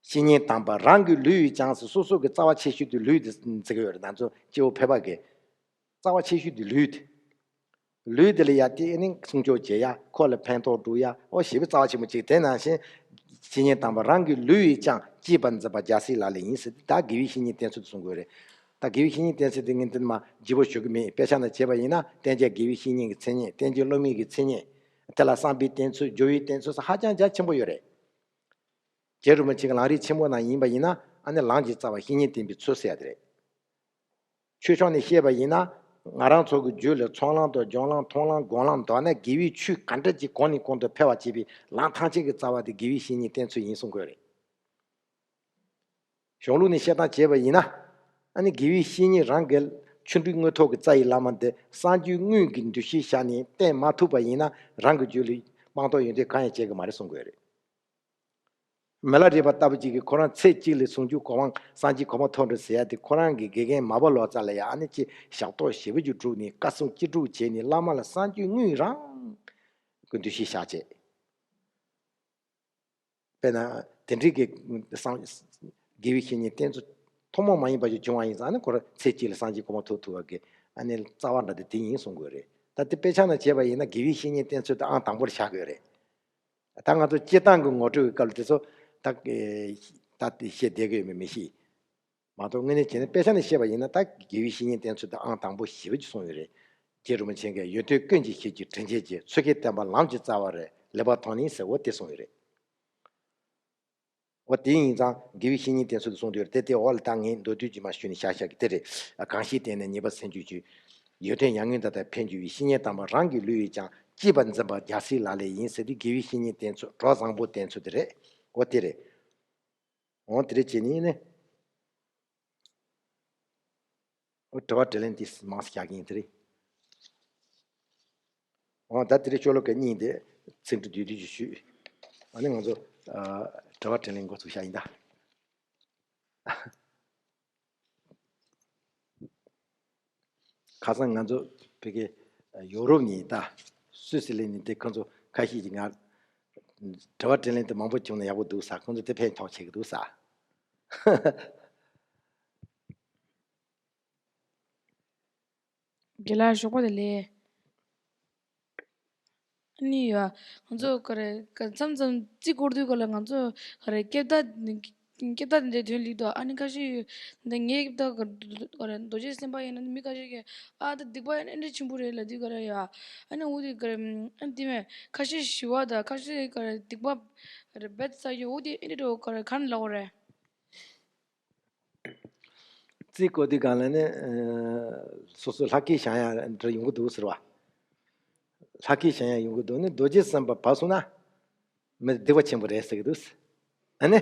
བཤེས་གཉེན་དམ་པ། རང་གི་ལུས་ཡིས་ཀྱང་ཟེར། སོ་སོ་གི་རྩ་བ་ཆེ་ཤོས་དེ་ལུས་དེ་འཛིན་གྱི་ཡོད་རེད། ང་ཚོ་སྐྱེ་བོ་ཕལ་པ་གི་རྩ་བ་ཆེ་ཤོས་དེ་ལུས་དེ། ལུས་དེ་ལ་ཡ་དེ་ནི་སྲུང་སྐྱོབ་བྱེད་ཡ། ཁོ་ལ་ཕན་ཐོགས་སྒྲུབ་ཡ། འོ་ཞེ་པོ་རྩ་བ་ཆེན་པོ་གཅིག་དེ་ནང་བཞིན་བཤེས་གཉེན་དམ་པ། རང་གི་ལུས་ཡིས་ཀྱང་གཅེས་པར་འཛིན་པ་རྒྱལ་སྲས་ལག་ལེན་ཡིན་ཟེར། ད་དགེ་བའི་བཤེས་གཉེན་བསྟེན་ཚུལ་དེ་གསུང་དགོས་རེད། ད་དགེ་བའི་བཤེས་གཉེན་བསྟེན་ཚུལ་དེ་ངས་འདི་མ་ལྗིད་པོ་ཞུ་གི་མེད། དཔེ་ཆ་ནང་བྱས་པ་ཡིན་ན། བསྟེན་བྱ་དགེ་བའི་བཤེས་གཉེན་གྱི་མཚན་ཉིད། བསྟེན་བྱེད་སློབ་མའི་གི་མཚན་ཉིད། དེ་ལ་བསམ་པའི་བསྟེན་ཚུལ། སྦྱོར་བའི་བསྟེན་ཚུལ་སོགས་ཧ་ཅང་རྒྱ་ཆེན་པོ་ཡོད་རེད། རྗེ་རིན་པོ་ཆེ་གི་ལམ་རིམ་ཆེན་མོ་ནང་ཡིན་པ་ཡིན་ན། ཨ་ནི་ལམ་གྱི་རྩ་བ་བཤེས་གཉེན་བསྟེན་པའི་ཚུལ་ཟེར་ཡ་དེ་རེད། ཆོས་ཕྱོགས་ནས་བཤད་པ་ཡིན་ན། ང་རང་ཚོ་གི་རྒྱུད་ལ་ཚོགས་ལམ་དང་སྦྱོར་ལམ། མཐོང་ལམ། སྒོམ་ལམ། མདོར་ན་དགེ་བའི་ཆོས་ག་འདྲ་ཅིག་གོང་ནས་གོང་དུ་འཕེལ་བར་བྱེད་པའི་ལམ་ཐམས་ཅད་ཀྱི་རྩ་བ་དེ་དགེ་བའི་བཤེས་གཉེན་བསྟེན་ཚུལ་ཡིན་གསུང་དགོས་རེད། གཞུང་ལུགས་ནས་བཤད་སྟངས་བྱས་པ་ཡིན་ན། ཨ་ནི་དགེ་བའི་བཤེས་གཉེན་རང་གི་ཆོ་འཕྲུལ་དངོས་ཐོག་གི་རྩ་བའི་བླ་མ་འདི་སངས་རྒྱས་དངོས་ཀྱི་འདུ་ཤེས་བཞག་ནས་བསྟེན་མ་ཐུབ་པ་ཡིན་ན། རང་གི་རྒྱུད་ལ་སྤངས་རྟོགས་ཡོན་ཏན་གང་ཡང་བྱེད་ཀྱི་མ་རེད་གསུང་དགོས་རེད། མི་ལ་རས་པ་ལྟ་བུ་ཅིག་གིས་ཁོ་རང་ཚེ་གཅིག་ལ་ཟུང་འཇུག་གོ་འཕང་། སངས་རྒྱས་གོ་འཕང་ཐོབ་འགྲོ་ཟེར་ཡ་དེ། ཁོ་རང་གི་དགེ་རྒན་མ་བུ་ལོ་ཙཱ་ལ་ཡ་ཨ་ནི་ཅིག་ཞབས་ཏོག་ཞེ་པོ་ཅིག་བསྒྲུགས་ནས། བཀའ་གསུང་ཅི་སྒྲུབ་བྱས་ནས། བླ་མ་ལ་སངས་རྒྱས་དངོས་རང་གི་འདུ་ཤེས་བཞག་བྱས། དཔེར་ན་དེ་འདྲའི་གི་སངས་དགེ་བའི་བཤེས་གཉེན་བསྟེན་ཚུལ་ཐུན་མོང་མ་ཡིན་པ་ཞིག་བྱུང་བ་ཡིན་ཙང་། ཨ་ནི་ཁོ་རང་ཚེ་གཅིག་ལ་སངས་རྒྱས་གོ་འཕང་ཐོབ་ཐུབ་པ་གི་ཨ་ནི་རྩ་བ་འདྲ་དེ་དེ་ཡིན་གསུང་དགོས་རེད། ད་དེ་དཔེ་ཆ་ནང་བྱས་པ་ཡིན་ན། དགེ་བའི་བཤེས་གཉེན་བསྟེན་ཚུལ་དེ་ཨང་དང་པོར་བཞག་དགོས་རེད། ད་ང་ཚོ་སྤྱིར་བཏང་གི་ངོ་སྤྲོད་ཀྱི་སྐབས་ལ་དེ་ཚོ་ད་ད་དེ་བཤད་བསྡད་ཀྱི་ཡོད་མེད་མི་ཤེས། མ་གཏོགས་དངོས་གནས་བྱས་ན་དཔེ་ཆ་ནས་བཤད་པ་ཡིན་ན། ད་དགེ་བའི་བཤེས་གཉེན་བསྟེན་ཚུལ་དེ་ཨང་དང་པོ་ཞེ་པོ་ཅིག་གསུངས་ཡོད་རེད། རྗེ་རིན་པོ་ཆེ་གིས་ཡོན་ཏན་ཀུན་གྱི་གཤིས་ཀྱི་དྲིན་ཅན་གྱི། ཚུལ་ཁྲིམས་བསྟེན་པ་ལམ་གྱི་རྩ་བ་རེད། ལེགས་པར་མཐོང་ནས་ཟེར། འོ་དེ་གསུངས་ཡོད་རེད། འོ་དེ་ཡིན་ཙང་དགེ་བའི་བཤེས་གཉེན་བསྟེན་ཚུལ་གསུངས་དུས། དེ་དེ་འོག་ལ་ད་ངས་མདོར་བསྡུས་ཀྱིས་མར་ཞུས་ནས་བཞག་བཞག་གི་དེ་རེད། གང་ཞིག་བསྟེན་ནས་ཉེས་པ་ཟད་འགྱུར་ཞིང་། ཡོན་ཏན་ཡར་ངོའི་མདའ་དང་འཕེལ་འགྱུར་བའི། བཤེས་གཉེན་དམ་པ་རང་གི་ལུས་ཡིས་ཀྱང་། གཅེས་པར་འཛིན་པ་རྒྱལ་སྲས་ལག་ལེན་ཡིན་ཟེར་དུས། དགེ་བའི་བཤེས་གཉེན་བསྟེན་ཚུལ། གྲོགས་བཟང་པོ་བསྟེན་ཚུལ་དེ་རེད། འོ་དེ་རེད། འོ་དེ་རེད་བྱས་ནས་ནི། འོ་དྲི་བ་དྲིས་ལན་དེ་མང་ཙམ་བཞག་གི་ཡིན། དེ་རེད། འོ་ད་དེ་རིང་ཤོ་ལོ་ཀ་གཉིས་དེ་ཚིག་འབྲུ་བསྡུས་བསྡུས་ཀྱིས་ཞུས། ཨ་ནི་ང་ཚོ་ཨ་དྲི་བ་དྲིས་ལན་འགོ་ཚུགས་བྱ་ཡིན་ད། ཁ་སང་ང་ཚོ་བོད་ཀྱི་ཡོ་རོབ་ནས་ད་སུད་སི་ལན་ནས་དེ་ཁོ་ཚོ་ཁ་ཤས་ཀྱིས་ང་དྲི་བ་དྲིས་ལན་དེ་མང་པོ་བྱུང་ན་ཡག་པོ་འདུག་ཟེར། ཁོ་ཚོ་དེ་ཕན་ཐོགས་ཆེ་གི་འདུག་ཟེར། རྒན་ལགས་ཞོགས་པ་བདེ་ལེགས། ཨ་ནི་ཡ། ང་ཚོ་ག་རེ་ག་མཚམས་མཚམས་རྩིས་སྐོར་དུས་ག་ལ་ང་ཚོ་ག་རེ་སྐྱེ་བརྡ་སྐྱེ་བརྡ་འདི་འདྲའི་ཐོན་ལེ་འདུག་ཨ་ནི་ཁ་ཤས་འདི་ངའི་སྐྱེ་བརྡ་ག་རེ་རྡོ་རྗེ་སེམས་དཔའ་ཡིན་ན། མི་ཁ་ཤས་ཀྱིས་ཨ་ད་སྡིག་པ་ཡིན་ན་འདི་འདྲ་ཆེན་པོ་རེད་ལབ་དུས་ག་རེ་ཡ། ཨ་ནི་འོ་དེ་ག་རེ་ཨ་ནི་དེ་མེད། ཁ་ཤས་ཞི་བ་དང་ཁ་ཤས་ག་རེ་སྡིག་པ་ག་རེ་རྦད་ས་ཡོད། འོ་དེ་ཨ་ནི་འདྲ་ག་རེ་ག་ནས་ལབ་དགོས་རེད། རྩིས་སྐོར་དུས་སྒང་ལ་ནི་ཨ་སོ་སོ་ལྷ་སྐལ་བཞེངས་ཡ་འདྲ་ཡོང་གི་འདུག་ཟེར་བ། ལྷ་སྐལ་བཞེངས་ཡ་ཡོང་གི་འདུག་ནི་རྡོ་རྗེ་སེམས་དཔའ་བབས་སོང་ན་མི་སྡིག་པ་ཆེན་པོ་རེད་ཟེར་གི་འདུག་ཨ་ནི་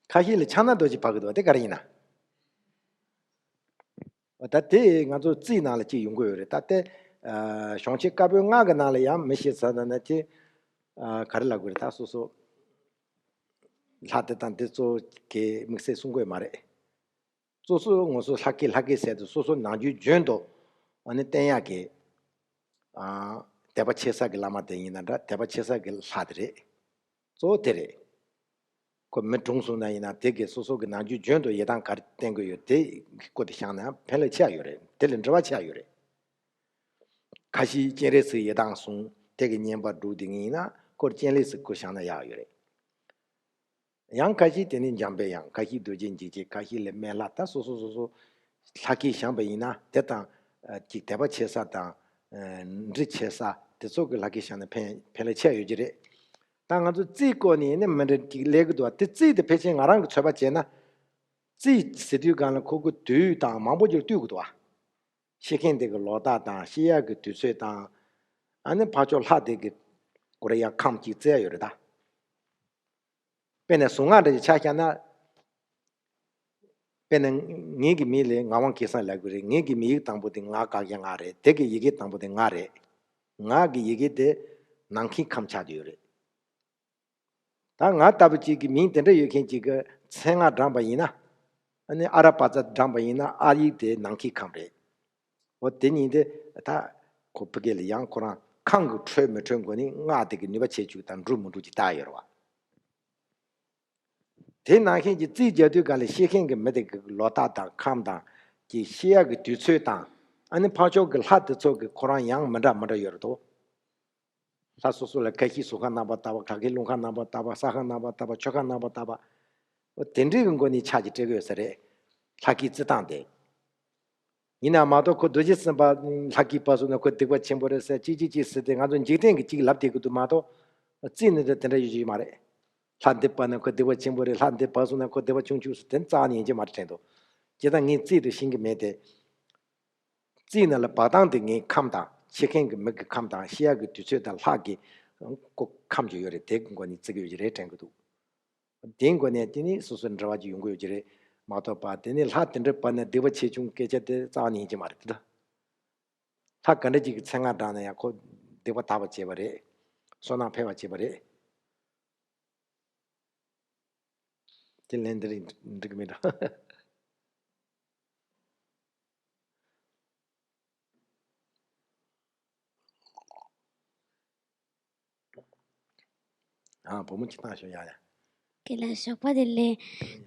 ཁ་ཤས་ལ་ཕྱག་ན་རྡོ་རྗེ་བབས་གི་འདུག་དེ་ག་རེ་ཡིན་ན། ད་དེ་ང་ཚོ་རྩིས་ནང་ལ་གཅིག་ཡོང་གི་ཡོད་རེད། ད་དེ་ཨ་གཞུང་ཆེན་བཀའ་པོད་ལྔ་གི་ནང་ལ་ཡང་མི་ཤེས་ཟེར་ན་ན་དེ་ཨ་ག་རེ་ལབ་དགོས་རེད། ད་སོ་སོ་ལྷ་དེ་དང་དེ་ཚོ་གི་དམིགས་བསལ་གསུང་དགོས་མ་རེད། སོ་སོ་ངོ་སོ་ལྷ་སྐལ་ལྷ་སྐལ་ཟེར་དུས་སོ་སོ་ནམ་རྒྱུན་རྒྱུན་དུ་ཨ་ནི་བསྟེན་ཡག་གི་ཨ་དད་པ་ཆེ་ས་གི་བླ་མ་དེ་ཡིན་ན་འདྲ། དད་པ་ཆེ་ས་གི་ལྷ་དེ་རེད། གཙོ་བོ་དེ་རེད། ཁོ་མི་གྲོངས་སོང་ན་ཡིན་ན་དེ་གི་སོ་སོ་གི་ནམ་རྒྱུན་རྒྱུན་དུ་ཡི་དམ་ག་རེ་བསྟེན་དགོས་ཡོད་དེ་སྐོར་དེ་བཤད་ན་ཕན་ལ་ཆེ་བ་ཡོད་རེད། དེ་ལ་འབྲེལ་བ་ཆེ་བ་ཡོད་རེད། ཁ་ཤས་སྤྱན་རས་གཟིགས་ཡི་དམ་གསུང་དེ་གི་བསྙེན་པ་སྒྲུབ་དེ་ཡིན་ན་སྐོར་སྤྱན་རས་གཟིགས་སྐོར་བཤད་ན་ཡག་ཡོད་རེད། ཡང་ཁ་ཤས་དེ་ནི་འཇམ་པའི་དབྱངས། ཁ་ཤས་རྡོ་རྗེ་འཇིགས་བྱེད། ཁ་ཤས་ལ་སྨན་བླ། ད་སོ་སོ་སོ་སོ་ལྷ་སྐལ་བཞེངས་པ་ཡིན་ན་དེ་དང་ཨ་ཅིག་དད་པ་བྱེད་ས་དང་ཨ་འདྲི་བྱེད་ས་དེ་ཚོ་གི་ལྷ་སྐལ་བཞེངས་ན་ཕན་ཕན་ལ་ཆེ་ཡོད་ཀྱི་རེད། ད་ང་ཚོ་རྩིས་སྐོར་ནས་ནི་མི་འདྲ་ཅིག་ལས་ཀྱི་འདུག་བ། དེ་རྩིས་དེ་ཕལ་ཆེར་ང་རང་གི་ཚོད་དཔག་བྱས་ན་རྩིས་ཟེར་དུས་སྒང་ལ་ཁོ་གི་དུས་དང་མང་པོ་ཅིག་ལ་ལྟོས་ཀྱི་འདུག་བ། ཤི་མཁན་དེ་གི་ལོ་རྟགས་དང་ཤི་ཡག་གི་དུས་ཚོད་དང་ཨ་ནི་ཕར་ཕྱོགས་ལྷ་དེ་གི་སྐོར་ཡང་ཁམས་ཅིག་བཙལ་ཡོད་རེད་ད། དཔེར་ན་གཟུངས་སྔགས་འདྲ་ཞིག་ཆ་བཞག་ན། དཔེར་ན་ངེད་ཀྱི་མིང་ལ་ངག་དབང་སྐལ་བཟང་ལབ་ཀྱི་རེད། ངེད་ཀྱི་མིང་ཡིག་དང་པོ་དེ་ང་ག་གི་ང་རེད། དེ་གི་ཡི་གེ་དང་པོ་དེ་ང་རེད། ང་གི་ཡི་གེ་དེ་ནམ་མཁའི་ཁམས་ཆགས་བསྡད་ཡོད་རེད། ད་ང་ལྟ་བུ་ཅིག་གི་མིང་དེ་འདྲ་ཡོད་མཁན་ཅིག་གི་མཚན་སྔགས་བགྲངས་པ་ཡིན་ན། ཨ་ནི་ཨ་ར་པ་ཙ་བགྲངས་པ་ཡིན་ན་ཨ་ཡིག་དེ་ནམ་མཁའི་ཁམས་རེད། འོ་དེ་ཉིད་དེ་ད་ཁོ་ཕ་གི་ལ་ཡང་ཁོ་རང་ཁམས་ཀྱི་འཕྲོད་མི་འཕྲོད་མགོ་ནས་སྔགས་དེ་གི་ནུས་པ་ཆེ་བཅུག་དང་འགྲུབ་མི་འགྲུབ་ཀྱི་ལྟ་ཡོད་རེད་བ། དེ་ནང་བཞིན་གྱི་རྩིས་རྒྱག་དུས་གང་ལ་ཤི་མཁན་གྱི་མི་དེ་གི་ལོ་རྟགས་དང་ཁམས་དང་གི་ཤི་ཡག་གི་དུས་ཚོད་དང་ཨ་ནི་ཕར་ཕྱོགས་ཀྱི་ལྷ་དེ་ཚོ་གི་ཁོ་རང་ཡང་མི་འདྲ་མི་འདྲ་ཡོད་རེད་དོ། ལྷ་སོ་སོ་ལ་ཁ་ཤས་གཟུགས་ཁམས་རྣམ་པར་དག་པ། ཁ་ཤས་རླུང་ཁམས་རྣམ་པར་དག་པ། ས་ཁམས་རྣམ་པར་དག་པ། ཆོས་ཁམས་རྣམ་པར་དག་པ། འོ་དེ་འདྲའི་གི་སྒོ་ནས་ཆ་ཅིག་སྤྲད་གི་ཡོད་ས་རེད། ལྷ་སྐལ་རྩི་སྟངས་དེ། ཡིན་ན་མ་གཏོགས་ཁོ་རྡོ་རྗེ་སེམས་དཔའ་ལྷ་སྐལ་བབས་སོང་ན་ཁོ་སྡིག་པ་ཆེན་པོ་རེད་ཟེར་ཅིག་ཅིག་ཅིག་ཟེར་ཏེ་ང་ཚོ་འཇིག་རྟེན་གྱི་ཅིག་ལབ་བསྡད་ཀྱི་འདུག་མ་གཏོགས། རྩིས་ནི་དེ་དེ་འདྲ་ཡོད་ཀྱི་མ་རེད། ལྷ་འདི་བབས་ན་ཁོ་སྡིག་པ་ཆེན་པོ་རེད། ལྷ་འདི་བབས་སོང་ན་ཁོ་སྡིག་པ་ཆུང་ཆུང་ཟེར་དེ་རྩ་བ་ནས་ཡིན་གྱི་མ་རེད་དྲན་འདུག། ཇི་ལྟར་ངས་རྩིས་དེ་ཤེས་ཀྱི་མེད་དེ། རྩིས་ནང་ལ་བབས་སྟངས་དེ་ངའི་ཁམས་དང་ཤི་མཁན་གྱི་མི་གི་ཁམས་དང་ཤི་ཡག་གི་དུས་ཚོད་དང་ལྷ་གི་ཁམས་ཀྱི་ཡོད་རེད། དེ་གི་སྒོ་ནས་བརྩི་གི་ཡོད་ཀྱི་རེད་དྲན་གྱི་འདུག། དེའི་སྒོ་ནས་དེ་ནི་སོ་སོའི་འབྲེལ་བ་ཅིག་ཡོང་གི་ཡོད་ཀྱི་རེད་མ་གཏོགས་པ། དེ་ནི་ལྷ་དེ་འདྲ་བབས་ན་སྡིག་པ་ཆེ་ཆུང་སྐད་ཆ་དེ་རྩ་བ་ནས་ཡིན་གྱི་མ་རེད་དེ། ལྷ་ག་འདྲ་ཅིག་གི་མཚན་སྔགས་བགྲངས་ན་ཡང་ཁོ་སྡིག་པ་དག་པ་བྱས་པ་རེད། བསོད་ནམས་འཕེལ་བ་བྱས་པ་རེད། དེ་ལན་འདི་རིགས་འགྲིག་གི་མེད་འགྲོ། ཨ་བུ་མོ་ཅིག་བཏང་ཤོག་ཡ་ཡ། དགེ་ལགས་ཞོགས་པ་བདེ་ལེགས།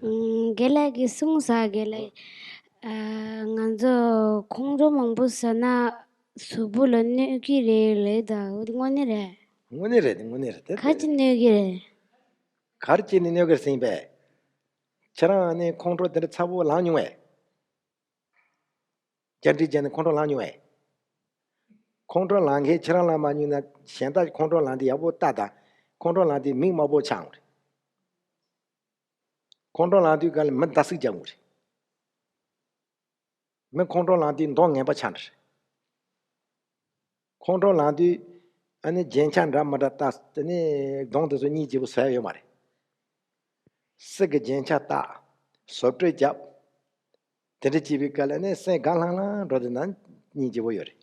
ཨུམ། དགེ་ལགས་ཀྱིས་གསུངས་ས་དགེ་ལགས། ཨ། ང་ཚོ་ཁོང་ཁྲོ་མང་པོ་ཟ་ན་གཟུགས་པོ་ལ་གནོད་ཀྱི་རེད་ལབ་ད། འོ་དེ་དངོས་གནས་རེད། དངོས་གནས་རེད། དེ་དངོས་གནས་རེད་དེ། ག་རེ་བྱས་གནོད་ཀྱི་རེད། ག་རེ་བྱས་ནས་གནོད་ཀྱི་རེད་ཟེར་ཡིན་པས། ཁྱེད་རང་ནི་ཁོང་ཁྲོ་དེ་འདྲ་ཚ་པོ་ལངས་མྱོང་བས། བརྒྱ་ཁྲི་བརྒྱ་ནས་ཁོང་ཁྲོ་ལངས་མྱོང་བས། ཁོང་ཁྲོ་ལངས་མཁན་ཁྱེད་རང་ལངས་མ་མྱོང་ན་གཞན་དག་ཁོང་ཁྲོ་ལངས་དུས་ཡག་པོ་ལྟ་དང་། ཁོང་ཁྲོ་ལངས་དུས་མིག་དམར་པོ་ཆགས་འོང་རེད། ཁོང་ཁྲོ་ལངས་དུས་ག་ལ་མི་འདར་སིག་རྒྱག་འོང་རེད། མི་ཁོང་ཁྲོ་ལངས་དུས་མདོག་ངན་པ་ཆགས་འོང་རེད། ཁོང་ཁྲོ་ལངས་དུས་ཨ་ནི་རྒྱན་ཆ་འདྲ་མི་འདྲ་བཏགས། དེ་ནས་གདོང་དེ་ཚོ་སྙིང་རྗེ་པོ་བཟོ་ཡ་ཡོད་མ་རེད། གསེར་གྱི་རྒྱན་ཆ་བཏགས། བཟོ་སྤྲོས་བརྒྱབ། དེ་འདྲ་བྱས་པའི་སྐབས་ལ་ནི་སེམས་དགའ་ལྷང་ལྷང་འགྲོ་དེ་ན་སྙིང་རྗེ་པོ་ཡོད་རེད།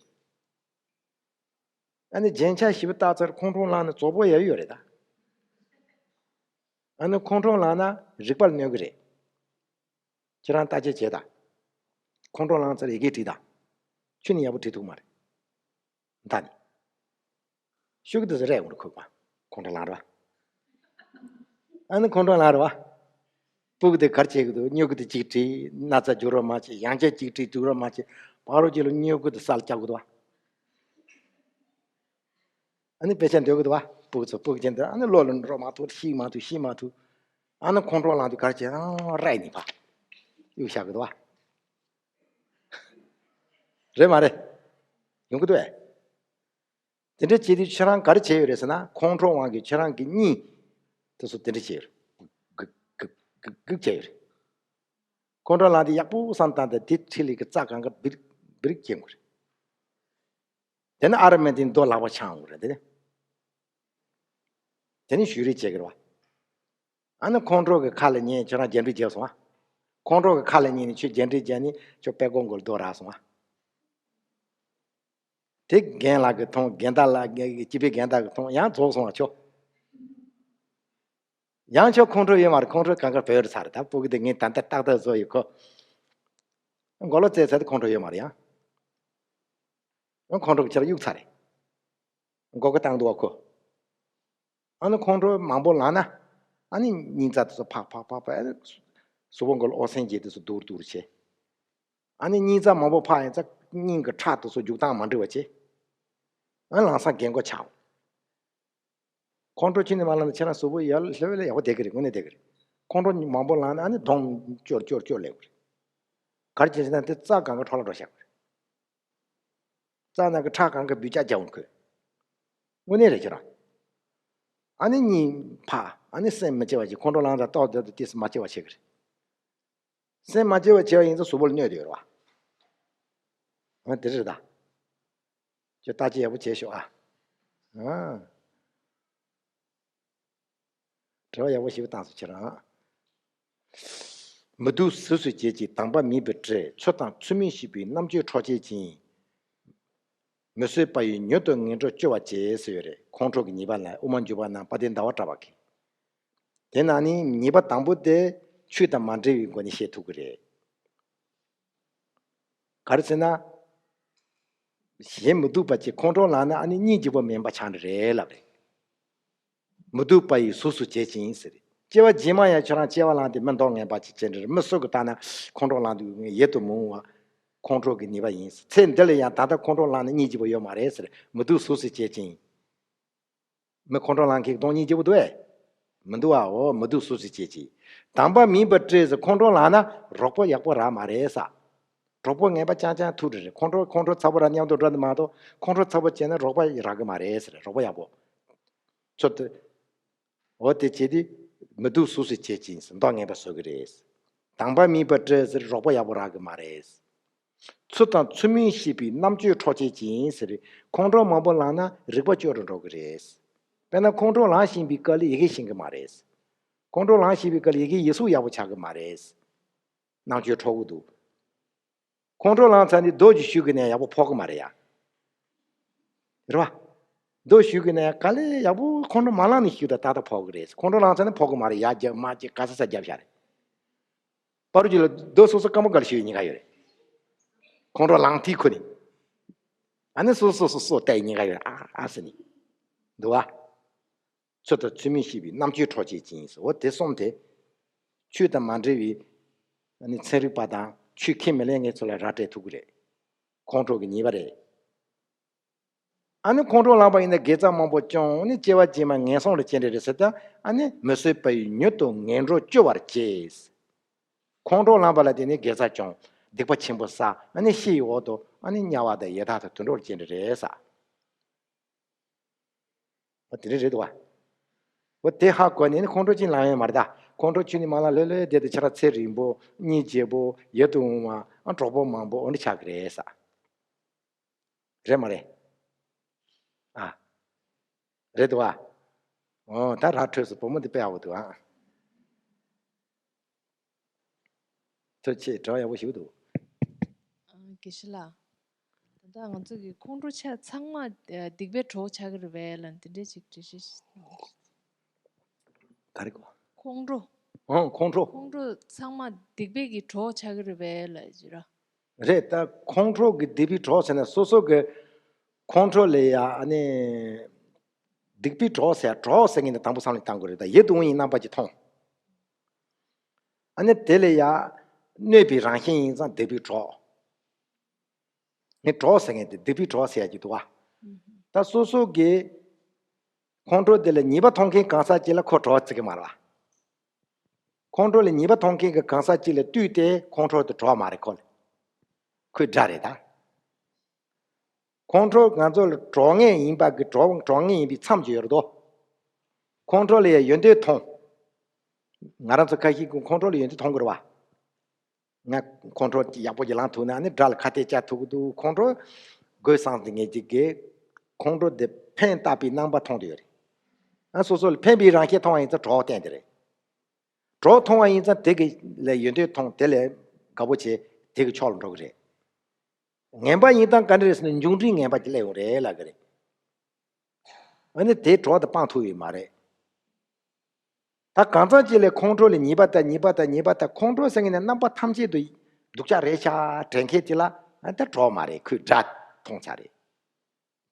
ཨ་ནི་རྒྱན་ཆ་ཞིབ་པོ་བཏགས་ཚར་ཁོང་ཁྲོ་ལངས་ནས་བཙོག་པོ་ཡག་ཡོད་རེད་ད། ཨ་ནི་ཁོང་ཁྲོ་ལངས་ན་རིག་པར་གནོད་ཀྱི་རེད། ཁྱེད་རང་བརྟག་དཔྱད་བྱེད་དང་། ཁོང་ཁྲོ་ལངས་ཚར་ཡི་གེ་བྲིས་དང་། ཁྱོད་ནི་ཡག་པོ་བྲིས་ཐུབ་མ་རེད། ད་ནི། ཤུགས་དེ་ཚོ་རེད་འོང་རུ་ཁུག་པ། ཁོང་ཁྲོ་ལངས་རེད་བ། ཨ་ནི་ཁོང་ཁྲོ་ལངས་རེད་བ། སྤུ་གུ་དེ་གར་བྱེད་ཀྱི་འདུག། སྨྱུ་གུ་དེ་གཅིག་བྲིས། ན་ཚ་རྒྱུག་རོགས་མ་བྱེད། ཡང་བསྐྱར་གཅིག་བྲིས། རྒྱུག་རོགས་མ་བྱེད། བར་རོ་གཅིག་ལ་སྨྱུ་གུ་དེ་ས་ལ་བཀྱག་གི་འདུག་བ། ཨ་ནི་དཔེ་ཆ་འདོད་གི་འདུག་བ། སྤུ་གུ་ཚོ་སྤུ་གུ་ཅན་དེ་ཨ་ནི་བློ་ལ་འགྲོ་མ་ཐུབ། ཤེས་མ་ཐུབ། ཤེས་མ་ཐུབ། ཨ་ནི་ཁོང་ཁྲོ་ལངས་དུས་གར་བྱེད། ཨ་རེད་ནི་ཕ། གཡུག་བཞག་གི་འདུག་བ། རེད་མ་རེད། ཡོང་གི་འདུག་བས། དེ་འདྲ་བྱེད་དུས་ཁྱེད་རང་ག་རེ་བྱས་ཡོད་རེད་ཟེར་ན། ཁོང་ཁྲོ་དབང་གིས་ཁྱེད་རང་གི་གཉིད་དེ་ཚོ་དེ་འདྲ་བྱས་ཡོད་རེད། གུག་གུག་གུག་གུག་བྱས་ཡོད་རེད། ཁོང་ཁྲོ་ལངས་དུས་ཡག་པོ་བསམ་བཏང་སྟེ་དེ་འཕྲིན་ལས་ཀྱི་རྩ་གང་ག་འབིར་འབིར་སྐྱེ་དགོས་རེད། དེ་ནས་ཨ་ར་མན་དེ་མདོ་ལག་པ་འཆང་དགོས་རེད་དེ། དེ་ནས་ཞུ་རེས་བྱེད་དགོས་རེད་བ། ཨ་ནི་ཁོང་ཁྲོ་གི་ཁ་ལ་ཉན་ཁྱོད་རང་རྒྱན་འདྲི་བརྒྱབ་སོང་ཨ། ཁོང་ཁྲོ་གི་ཁ་ལ་ཉན་ནས་ཁྱོད་རྒྱན་འདྲི་བརྒྱབ་ནས་ཁྱོད་དཔལ་སྒོ་མགོར་སྡོད་རག་སོང་ཨ། དེ་རྒན་ལགས་ཀྱིས་མཐོང་། རྒན་དར་ལགས་ཀྱི་སྤྱི་པའི་རྒན་དར་གྱིས་མཐོང་། ཡང་རྫོགས་སོང་བ་ཁྱོད། ཡང་ཁྱོད་ཁོང་ཁྲོ་ཡོད་མ་རེད། ཁོང་ཁྲོ་གང་ག་བོད་རུ་ཚར། ད་སྤུ་གུ་དེ་ངས་ད་ལྟ་ཏག་ཏག་བཟོ་ཡི་ཁོ། མགོ་ལོག་བཙལ་ཚར་དུས་ཁོང་ཁྲོ་ཡོད་མ་རེད་ཡང་། ཁོང་ཁྲོ་གི་ཕྱིར་གཡུག་ཚར་རེད། མགོ་སྐོར་བཏང་འདུག་བ་ཁོ། ཨ་ནི་ཁོང་ཁྲོ་མང་པོ་ལངས་ན། ཨ་ནི་སྙིང་རྩ་དེ་ཚོ་ཕག་ཕག་ཕག་ཕག་ཨ་ནི་གཟུགས་པོ་མགོ་ལ་ཨོ་སེན་གྱི་དེ་ཚོ་སྡུག་རུ་སྡུག་རུ་བྱེད། ཨ་ནི་སྙིང་རྩ་མང་པོ་ཕག་ཡིན་ཙང་སྙིང་གི་ཁྲག་དེ་ཚོ་རྒྱུག་སྟངས་མ་འགྲིག་པ་བྱེད། ཨ་ནི་ལམ་སང་རྒན་གོག་ཆགས། ཁོང་ཁྲོ་ཁྱོན་ནས་མ་ལངས་ན་ཁྱེད་རང་གཟུགས་པོ་ཡར་ལྷོད་ལྷོད་ཡག་པོ་བསྡད་ཀྱི་རེད། དངོས་གནས་བསྡད་ཀྱི་རེད། ཁོང་ཁྲོ་མང་པོ་ལངས་ན་ཨ་ནི་གདོང་སྐྱོ་སྐྱོ་སྐྱོ་སླེབས་ཀྱི་རེད། ག་རེ་བྱས་ཟེར་ན་དེ་རྩ་སྒང་ག་འཕྲོ་བརླག་འགྲོ་བཞག་གི་རེད། རྩ་ནང་གི་ཁྲག་སྒང་ག་འབུད་རྒྱག་རྒྱག་འོང་གི། དངོས་གནས་རེད་ཁྱེད་རང་། ཨ་ནི་གཉིད་ཕ་ཨ་ནི་སེམས་མི་སྐྱིད་པ་ཞིག་ཁོང་ཁྲོ་ལངས་ཙང་ཏོག་ཏོག་ཏོག་ཏོག་ཙམ་མ་སྐྱིད་པ་བྱེད་ཀྱི་རེད། སེམས་མ་སྐྱིད་པ་བྱེད་པ་ཡིན་ཙང་གཟུགས་པོ་ལ་གནོད་དེ་ཡོད་རེད་བ། ཨ་དེ་རེད་ད། ཁྱོད་བརྟག་དཔྱད་ཡག་པོ་བྱས་ཤོག་ཨ། ཨ། དྲི་བ་ཡག་པོ་ཞིག་བཏང་སོང་ཁྱེད་རང་། མི་སྡུག་གཟུགས་སུ་བྱེད་ཅིང་དང་པ་མིན་པར་བཀྲེས། ཚུལ་དང་ཚུལ་མིན་ཤེས་པའི་རྣམ་དཔྱོད་འཕྲོག་བྱེད་ཅིང་། མི་བཟོད་པ་ཡིས་མྱུར་དུ་ངན་འགྲོར་སྐྱོལ་བར་བྱེད་ཟེར་ཡོད་རེད། ཁོང་ཁྲོ་གི་ཉེས་པ་ལ་དབུ་མ་འཇུག་པ་ནང་དཔལ་ལྡན་ཟླ་བ་གྲགས་པ་གིས། དེ་ནང་ནས་ཉེས་པ་དང་པོ་དེ་ཆོས་དང་མ་འབྲེལ་བའི་སྒོ་ནས་བཤད་ཐུབ་ཀྱི་རེད། ག་རེ་ཟེར་ན། གཞན་མི་སྡུག་པ་ཅིག་ཁོང་ཁྲོ་ལངས་ན་ཨ་ནི་སྙིང་རྗེ་པོ་མིན་པ་ཆགས་ནི་རེད་ལབ་རེད། མི་སྡུག་པ་ཡི་གཟུགས་སུ་བྱེད་ཅིང་ཟེར། སྐྱེ་བ་རྗེས་མ་ཡང་ཁྱོད་རང་སྐྱེ་བ་བླངས་ཏེ་མི་མདོག་ངན་པ་ཅིག་བྱེད་འདྲ་མི་སུ་གི་ལྟ་ན་ཁོང་ཁྲོ་ལངས་འདུག་ངས་ཡིད་དུ་མི་འོང་བ། ཁོང་ཁྲོ་གི་ཉེས་པ་ཡིན། ཚེ་འདི་ལ་ཡང་ད་ལྟ་ཁོང་ཁྲོ་ལངས་ན་སྙིང་རྗེ་པོ་ཡོད་མ་རེད་ཟེར། མི་སྡུག་གཟུགས་སུ་བྱེད་ཅིང་། མི་ཁོང་ཁྲོ་ལངས་མཁན་གདོང་སྙིང་རྗེ་པོ་འདུག་ཨེ། མི་འདུག་ཨ། འོ་མི་སྡུག་གཟུགས་སུ་བྱེད་ཅིང་། དང་པ་མིན་པར་བཀྲེས་ཟེར། ཁོང་ཁྲོ་ལངས་ན་རོགས་པ་ཡག་པོ་རག་མ་རེད་ས། གྲོགས་པོ་ངན་པ་རྐྱང་རྐྱང་ཐུག་འདྲ་རེད། ཁོང་ཁྲོ་ཁོང་ཁྲོ་ཚ་པོ་ར་མཉམ་དུ་འགྲོ་འདི་མ་གཏོགས་ཁོང་ཁྲོ་ཚ་པོ་བྱས་ན་རོགས་པ་རག་གི་མ་རེད་ཟེར། རོགས་པ་ཡག་པོ། ཚོད་དུ། འོ་དེ་བྱས་ཏེ། མི་སྡུག་གཟུགས་སུ་བྱེད་ཅིང་ཟེར། མདོག་ངན་པ་བཟོ་གི་རེད། དང་པ་མིན་པར་བཀྲེས་ཟེར། རོགས་པ་ཡག་པོ་རག་གི་མ་རེད། ཚུལ་དང་ཚུལ་མིན་ཤེས་པའི་རྣམ་དཔྱོད་འཕྲོག་བྱེད་ཅིང་ཟེར། ཁོང་ཁྲོ་མང་པོ་ལངས་ན་རིག་པ་སྐྱོ་རུ་འགྲོ་གི་རེད། དཔེར་ན་ཁོང་ཁྲོ་ལངས་བཞིན་པའི་སྐབས་ལ་ཡི་གེ་ཤེས་གི་མ་རེད། ཁོང་ཁྲོ་ལངས་བཞིན་པའི་སྐབས་ལ་ཡི་གེ་ཡིག་གཟུགས་ཡག་པོ་ཆགས་གི་མ་རེད། རྣམ་དཔྱོད་འཕྲོག་གི་འདུག་ཁོང་ཁྲོ་ལངས་ཚར་ནས་མདོ་ཅིག་ཞུ་གི་ནས་ཡག་པོ་ཕོག་གི་མ་རེད་ཡ། རེད་བ། མདོ་ཞུ་གི་ནས་ག་ལེ་ཡག་པོ་ཁོང་ཁྲོ་མ་ལངས་ནས་ཞུ་ད་ཏག་ཏག་ཕོག་གི་རེད། ཁོང་ཁྲོ་ལངས་ཚར་ནས་ཕོག་གི་མ་རེད་ཡ། རྒྱབ་མ་རྒྱབ་ག་ས་ས་རྒྱབ་བཞག་རེད། པ་རུ་ཅིག་ལ་མདོ་སོ་སོ་སྐམ་པོ་ག་ལ་ཞུ་ཡི་ཉེན་ཁ་ཡོད་རེད། ཁོང་ཁྲོ་ལངས་དུས་ཁོ་ནི། ཨ་ནི་སོ་སོ་སོ་སོ་བལྟས་ཉེན་ཁ་ཡོད་རེད། ཨ་ཨ་ཟེར་ནི། འདུག་བ། ཚུལ་དང་ཚུལ་མིན་ཤེས་པའི་རྣམ་དཔྱོད་འཕྲོག་བྱེད་ཅིང་ཟེར། འོ་དེ་གསུམ་དེ། ཆོས་དང་མ་འབྲེལ་བའི་ཨ་ནི་ཚན་རིག་པ་དང་ཆོས་ཁས་མི་ལེན་མཁན་ཚོ་ལ་ར་སྤྲད་ཐུབ་ཀྱི་རེད། ཁོང་ཁྲོ་གི་ཉེས་པ་རེད། ཨ་ནི་ཁོང་ཁྲོ་ལངས་པ་ཡིན་ན་དགེ་རྩ་མང་པོ་སྐྱོང་ནི་སྐྱེ་བ་རྗེས་མ་ངན་སོང་ལ་སྐྱེ་འདྲ་རེད་ཟེར་ད། ཨ་ནི་མི་བཟོད་པ་ཡིས་མྱུར་དུ་ངན་འགྲོར་སྐྱོལ་བར་བྱེད། ཁོང་ཁྲོ་ལངས་པ་ལ་བརྟེན་ནས་དགེ་རྩ་སྐྱོང་། སྡིག་པ་ཆེན་པོ་བསགས། ཨ་ནི་ཤི་ཡི་འོག་ཏུ་ཨ་ནི་དམྱལ་བ་དང་ཡི་དྭགས་དང་དུད་འགྲོར་སྐྱེ་འདྲ་རེད་ས། འོ་དེ་འདྲ་རེད་འདུག་བ། འོ་དེ་ཧ་གོ་ནས་ནི་ཁོང་ཁྲོ་ཅི་ལངས་ཡོད་མ་རེད་ད། ཁོང་ཁྲོ་ཁྱོན་ནས་མ་ལངས་ལྷོད་ལྷོད་བསྡད་དུས་ཁྱེད་རང་ཚེ་རིང་པོ་སྙིང་རྗེ་པོ་ཡིད་དུ་འོང་བ་ཨ་གྲོགས་པོ་མང་པོ་འོ་འདྲ་ཆགས་ཀྱི་རེད་ས། རེད་མ་རེད། ཨ། རེད་འདུག་བ། འོ་ད་ར་འཕྲོད་སོང་། བུ་མོ་འདི་དཔེ་ཡག་པོ་འདུག་ཨ། ཐུགས་རྗེ་ཆེ། དྲི་བ་ཡག་པོ་ཞིག་འདུག་ཨ། དགེ་བཤེས་ལགས། ད་ལྟ་ང་ཚོ་གི་ཁོང་ཁྲོ་ཆ་ཚང་མ་ཨ་སྡིག་པའི་གྲོགས་ཆགས་ཀྱི་རེད་པས་ལབ་དེ་འདྲའི་ཅིག་འགྲེལ་བཤད་ཞིག་ག་རེ་གོ་ཁོང་ཁྲོ། ཨང་ཁོང་ཁྲོ། ཁོང་ཁྲོ་ཚང་མ་སྡིག་པའི་གི་གྲོགས་ཆགས་ཀྱི་རེད་པས་ལབ་ཀྱི་ར། རེད་ད། ཁོང་ཁྲོ་གི་སྡིག་པའི་གྲོགས་ཟེར་ན་སོ་སོ་གི་ཁོང་ཁྲོ་ལ་ཡ་ཨ་ནི། སྡིག་པའི་གྲོགས་ཟེར་གྲོགས་ཟེར་མཁན་དེ་དང་པོ་བསམ་བློ་བཏང་དགོས་རེད་ད། ཡིད་དུ་འོང་བའི་རྣམ་པ་ཅིག་མཐོང་། ཨ་ནི་དེ་ལ་ཡ་གནོད་པའི་རང་བཞིན་ཡིན་ཙང་སྡིག་པའི་གྲོགས། ངས་གྲོགས་ཟེར་མཁན་དེ་སྡིག་པའི་གྲོགས་ཟེར་ཡ་ཅིག་འདུག་བ། ད་སོ་སོ་གི་ཁོང་ཁྲོ་དེ་ལ་ཉེས་པ་མཐོང་མཁན་གང་ཟག་ཅིག་ལ་ཁོ་གྲོགས་བརྩི་གི་མ་རེད་བ། ཁོང་ཁྲོ་ལ་ཉེས་པ་མཐོང་མཁན་གྱི་གང་ཟག་ཅིག་ལ་ལྟོས་ཏེ་ཁོང་ཁྲོ་དེ་གྲོགས་མ་རེད་ཁོ་ལ། ཁོའི་དགྲ་རེད་ད། ཁོང་ཁྲོ་ང་ཚོ་ལ་གྲོགས་ངན་ཡིན་པ་གི་གྲོགས་གྲོགས་ངན་ཡིན་པའི་མཚམས་ཅིག་ཡོད་རེད་དོ། ཁོང་ཁྲོ་ལ་ཡང་ཡོན་ཏན་མཐོང་། ང་རང་ཚོ་ཁ་ཤས་ཀྱིས་ཁོང་ཁྲོ་ལ་ཡོན་ཏན་མཐོང་གི་རེད་བ། ང་ཁོང་ཁྲོ་ཡག་པོ་ཅིག་ལངས་ཐུབ་ན་ནི་དགྲ་ལ་ཁ་གཏད་བཅག་ཐུབ་ཀྱི་འདུག་ཁོང་ཁྲོ་དགོས་བསམ་སྟེ་ངེད་ཅིག་གིས་ཁོང་ཁྲོ་དེ་ཕན་བཏགས་པའི་རྣམ་པ་མཐོང་དུ་ཡོད་རེད། ཨ་སོ་སོ་ལ་ཕན་པའི་རང་བཞིན་མཐོང་བ་ཡིན་ཙང་གྲོགས་བསྟེན་དེ་རེད། གྲོགས་མཐོང་བ་ཡིན་ཙང་དེ་གི་ལས་ཡོན་ཏན་མཐོང་དེ་ལས་དགའ་པོ་བྱས་དེ་གི་ཕྱོགས་ལ་འགྲོ་གི་རེད། ངན་པ་ཡིན་སྟངས་ག་འདྲ་རེད་ཟེར་ན་འབྱུང་འཕྲོད་ངན་པ་ཅིག་སླེབས་ཡོང་རེད་ལབ་གི་རེད། ཨ་ནི་དེ་གྲོགས་དེ་སྤང་ཐུབ་ཡོད་མ་རེད། ད་གང་ཟག་ཅིག་ལ་ཁོང་ཁྲོ་ལ་ཉེས་པ་དང་ཉེས་པ་དང་ཉེས་པ་དང་ཁོང་ཁྲོ་ཟེར་མཁན་ནི་རྣམ་པ་ཐམས་ཅད་དུ་སྡུག་ཅག་རེད་ཤག་དྲན་མཁན་དེ་ལ་ཨ་ད་གྲོགས་མ་རེད། ཁོས་དགྲ་མཐོང་ཚར་རེད།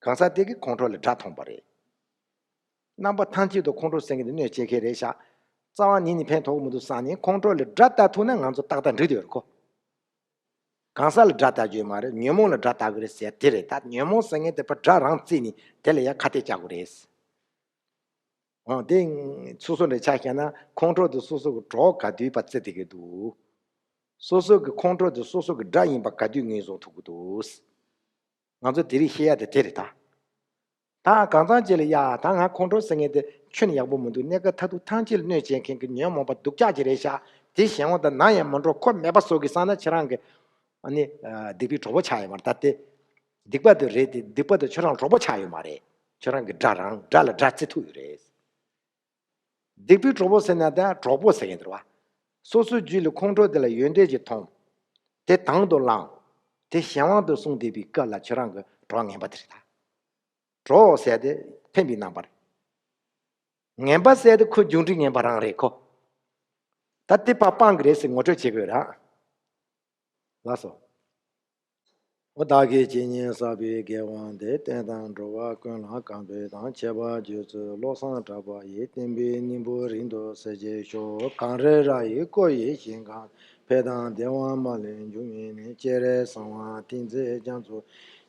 གང་ཟག་དེ་གིས་ཁོང་ཁྲོ་ལ་དགྲ་མཐོང་པ་རེད། རྣམ་པ་ཐམས་ཅད་དུ་ཁོང་ཁྲོ་ཟེར་མཁན་དེ་གནོད་བྱེད་མཁན་རེད་ཤག་རྩ་བ་ཉིད་ནས་ཕན་ཐོགས་ཀྱི་མི་འདུག་བསམ་ནས་ཁོང་ཁྲོ་ལ་དགྲ་ལྟ་ཐུབ་ན་ང་ཚོ་ཏག་ཏག་འགྲིག་བསྡད་ཡོད་རེད་ཁོ། གང་ཟག་ལ་དགྲ་ལྟ་རྒྱུ་ཡོད་མ་རེད། ཉོན་མོངས་ལ་དགྲ་ལྟ་གི་རེད་ཟེར་དེ་རེད། ད་ཉོན་མོངས་ཟེར་མཁན་དེ་ཕར་དགྲ་རང་བརྩིས་ནས་དེ་ལ་ཡང་ཁ་གཏད་བཅག་དགོས་རེད། འོ་དེ་སོ་སོ་འདྲ་ཆ་བཞག་ན་ཁོང་ཁྲོ་དེ་སོ་སོ་གི་གྲོགས་ག་དུས་ཕར་བརྩི་བསྡད་ཀྱི་འདུག་སོ་སོ་གི་ཁོང་ཁྲོ་དེ་སོ་སོ་གི་དགྲ་ཡིན་པ་ག་དུས་ངོས་བཟུང་ཐུབ་ཀྱི་འདུག་ང་ཚོ་དེ་རིགས་ཤེས་ཡ་དེ་དེ་རེད་ད། ད་གང་ཚང་ཅིག་ལ་ཡ་ད་ང་ཁོང་ཁྲོ་ཟེར་མཁན་དེ་ཁྱོན་ནས་ཡག་པོ་མི་འདུག་གནས་སྐབས་མཐར་ཐུག་ཐམས་ཅད་ལ་གནོད་བྱེད་མཁན་གྱི་ཉོན་མོངས་པ་སྡུག་ཅག་ཅིག་རེད་ཤག་དེ་གཞན་དབང་དུ་ནམ་ཡང་མི་འགྲོ། ཁོ་མེད་པ་བཟོ་གི་བསམ་ན་ཁྱེད་རང་གི་ཨ་ནི་སྡིག་པའི་གྲོགས་པོ་ཆགས་ཡོད་མ་རེད། ད་དེ་སྡིག་པ་དེ་རེད་དེ་སྡིག་པ་དེ་ཁྱོད་རང་གྲོགས་པོ་ཆགས་ཡོད་མ་རེད། ཁྱོད་རང་གི་དགྲ་རང་དགྲ་ལ་དགྲ་བརྩི་ཐུབ་ཡོད་རེད། སྡིག་པའི་གྲོགས་པོ་ཟེར་ན་ད་གྲོགས་པོ་ཟེར་མཁན་དེ་རེད་བ། སོ་སོའི་རྒྱུད་ལ་ཁོང་ཁྲོ་དེ་ལ་ཡོན་ཏན་ཅིག་མཐོང་། དེ་དང་དུ་བླངས། དེ་གཞན་དབང་དུ་སོང་བསྡད་པའི་སྐབས་ལ་ཁྱོད་རང་གི་གྲོགས་ངན་པ་དེ་རེད་ད། གྲོགས་ཟེར་དེ་ཕན་པའི་རྣམ་པར། ངན་པ་ཟེར་དེ་ཁོ་རྒྱུ་འབྲས་ངན་པ་རང་རེད་ཁོ། ད་དེ་ཕར་སྤང་གི་རེད་ཟེར་ངོ་སྤྲོད་བྱེད་དགོས་ར། ལགས་སོ། འོ་བདག་གིས་ཇི་སྙེད་བསགས་པའི་དགེ་བ་འདི། བསྟན་དང་འགྲོ་བ་ཀུན་ལ་གང་ཕན་དང་། ཁྱད་པར་རྒྱུད་ཚོད་བློ་བཟང་གྲགས་པ་ཡི། བསྟན་པའི་སྙིང་པོ་རིང་དུ་གསལ་བྱེད་ཤོག་གངས་རི་ར་ཡི་བསྐོར་ཡི་ཞིང་ཁམས། འཕེལ་དང་བདེ་བ་མ་ལུས་འབྱུང་བའི་གནས། སྤྱན་རས་གཟིགས་དབང་བསྟན་འཛིན་རྒྱ་མཚོ།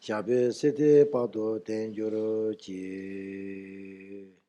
ཞབས་པད་སྲིད་མཐའི་བར་དུ་བརྟན་གྱུར་ཅིག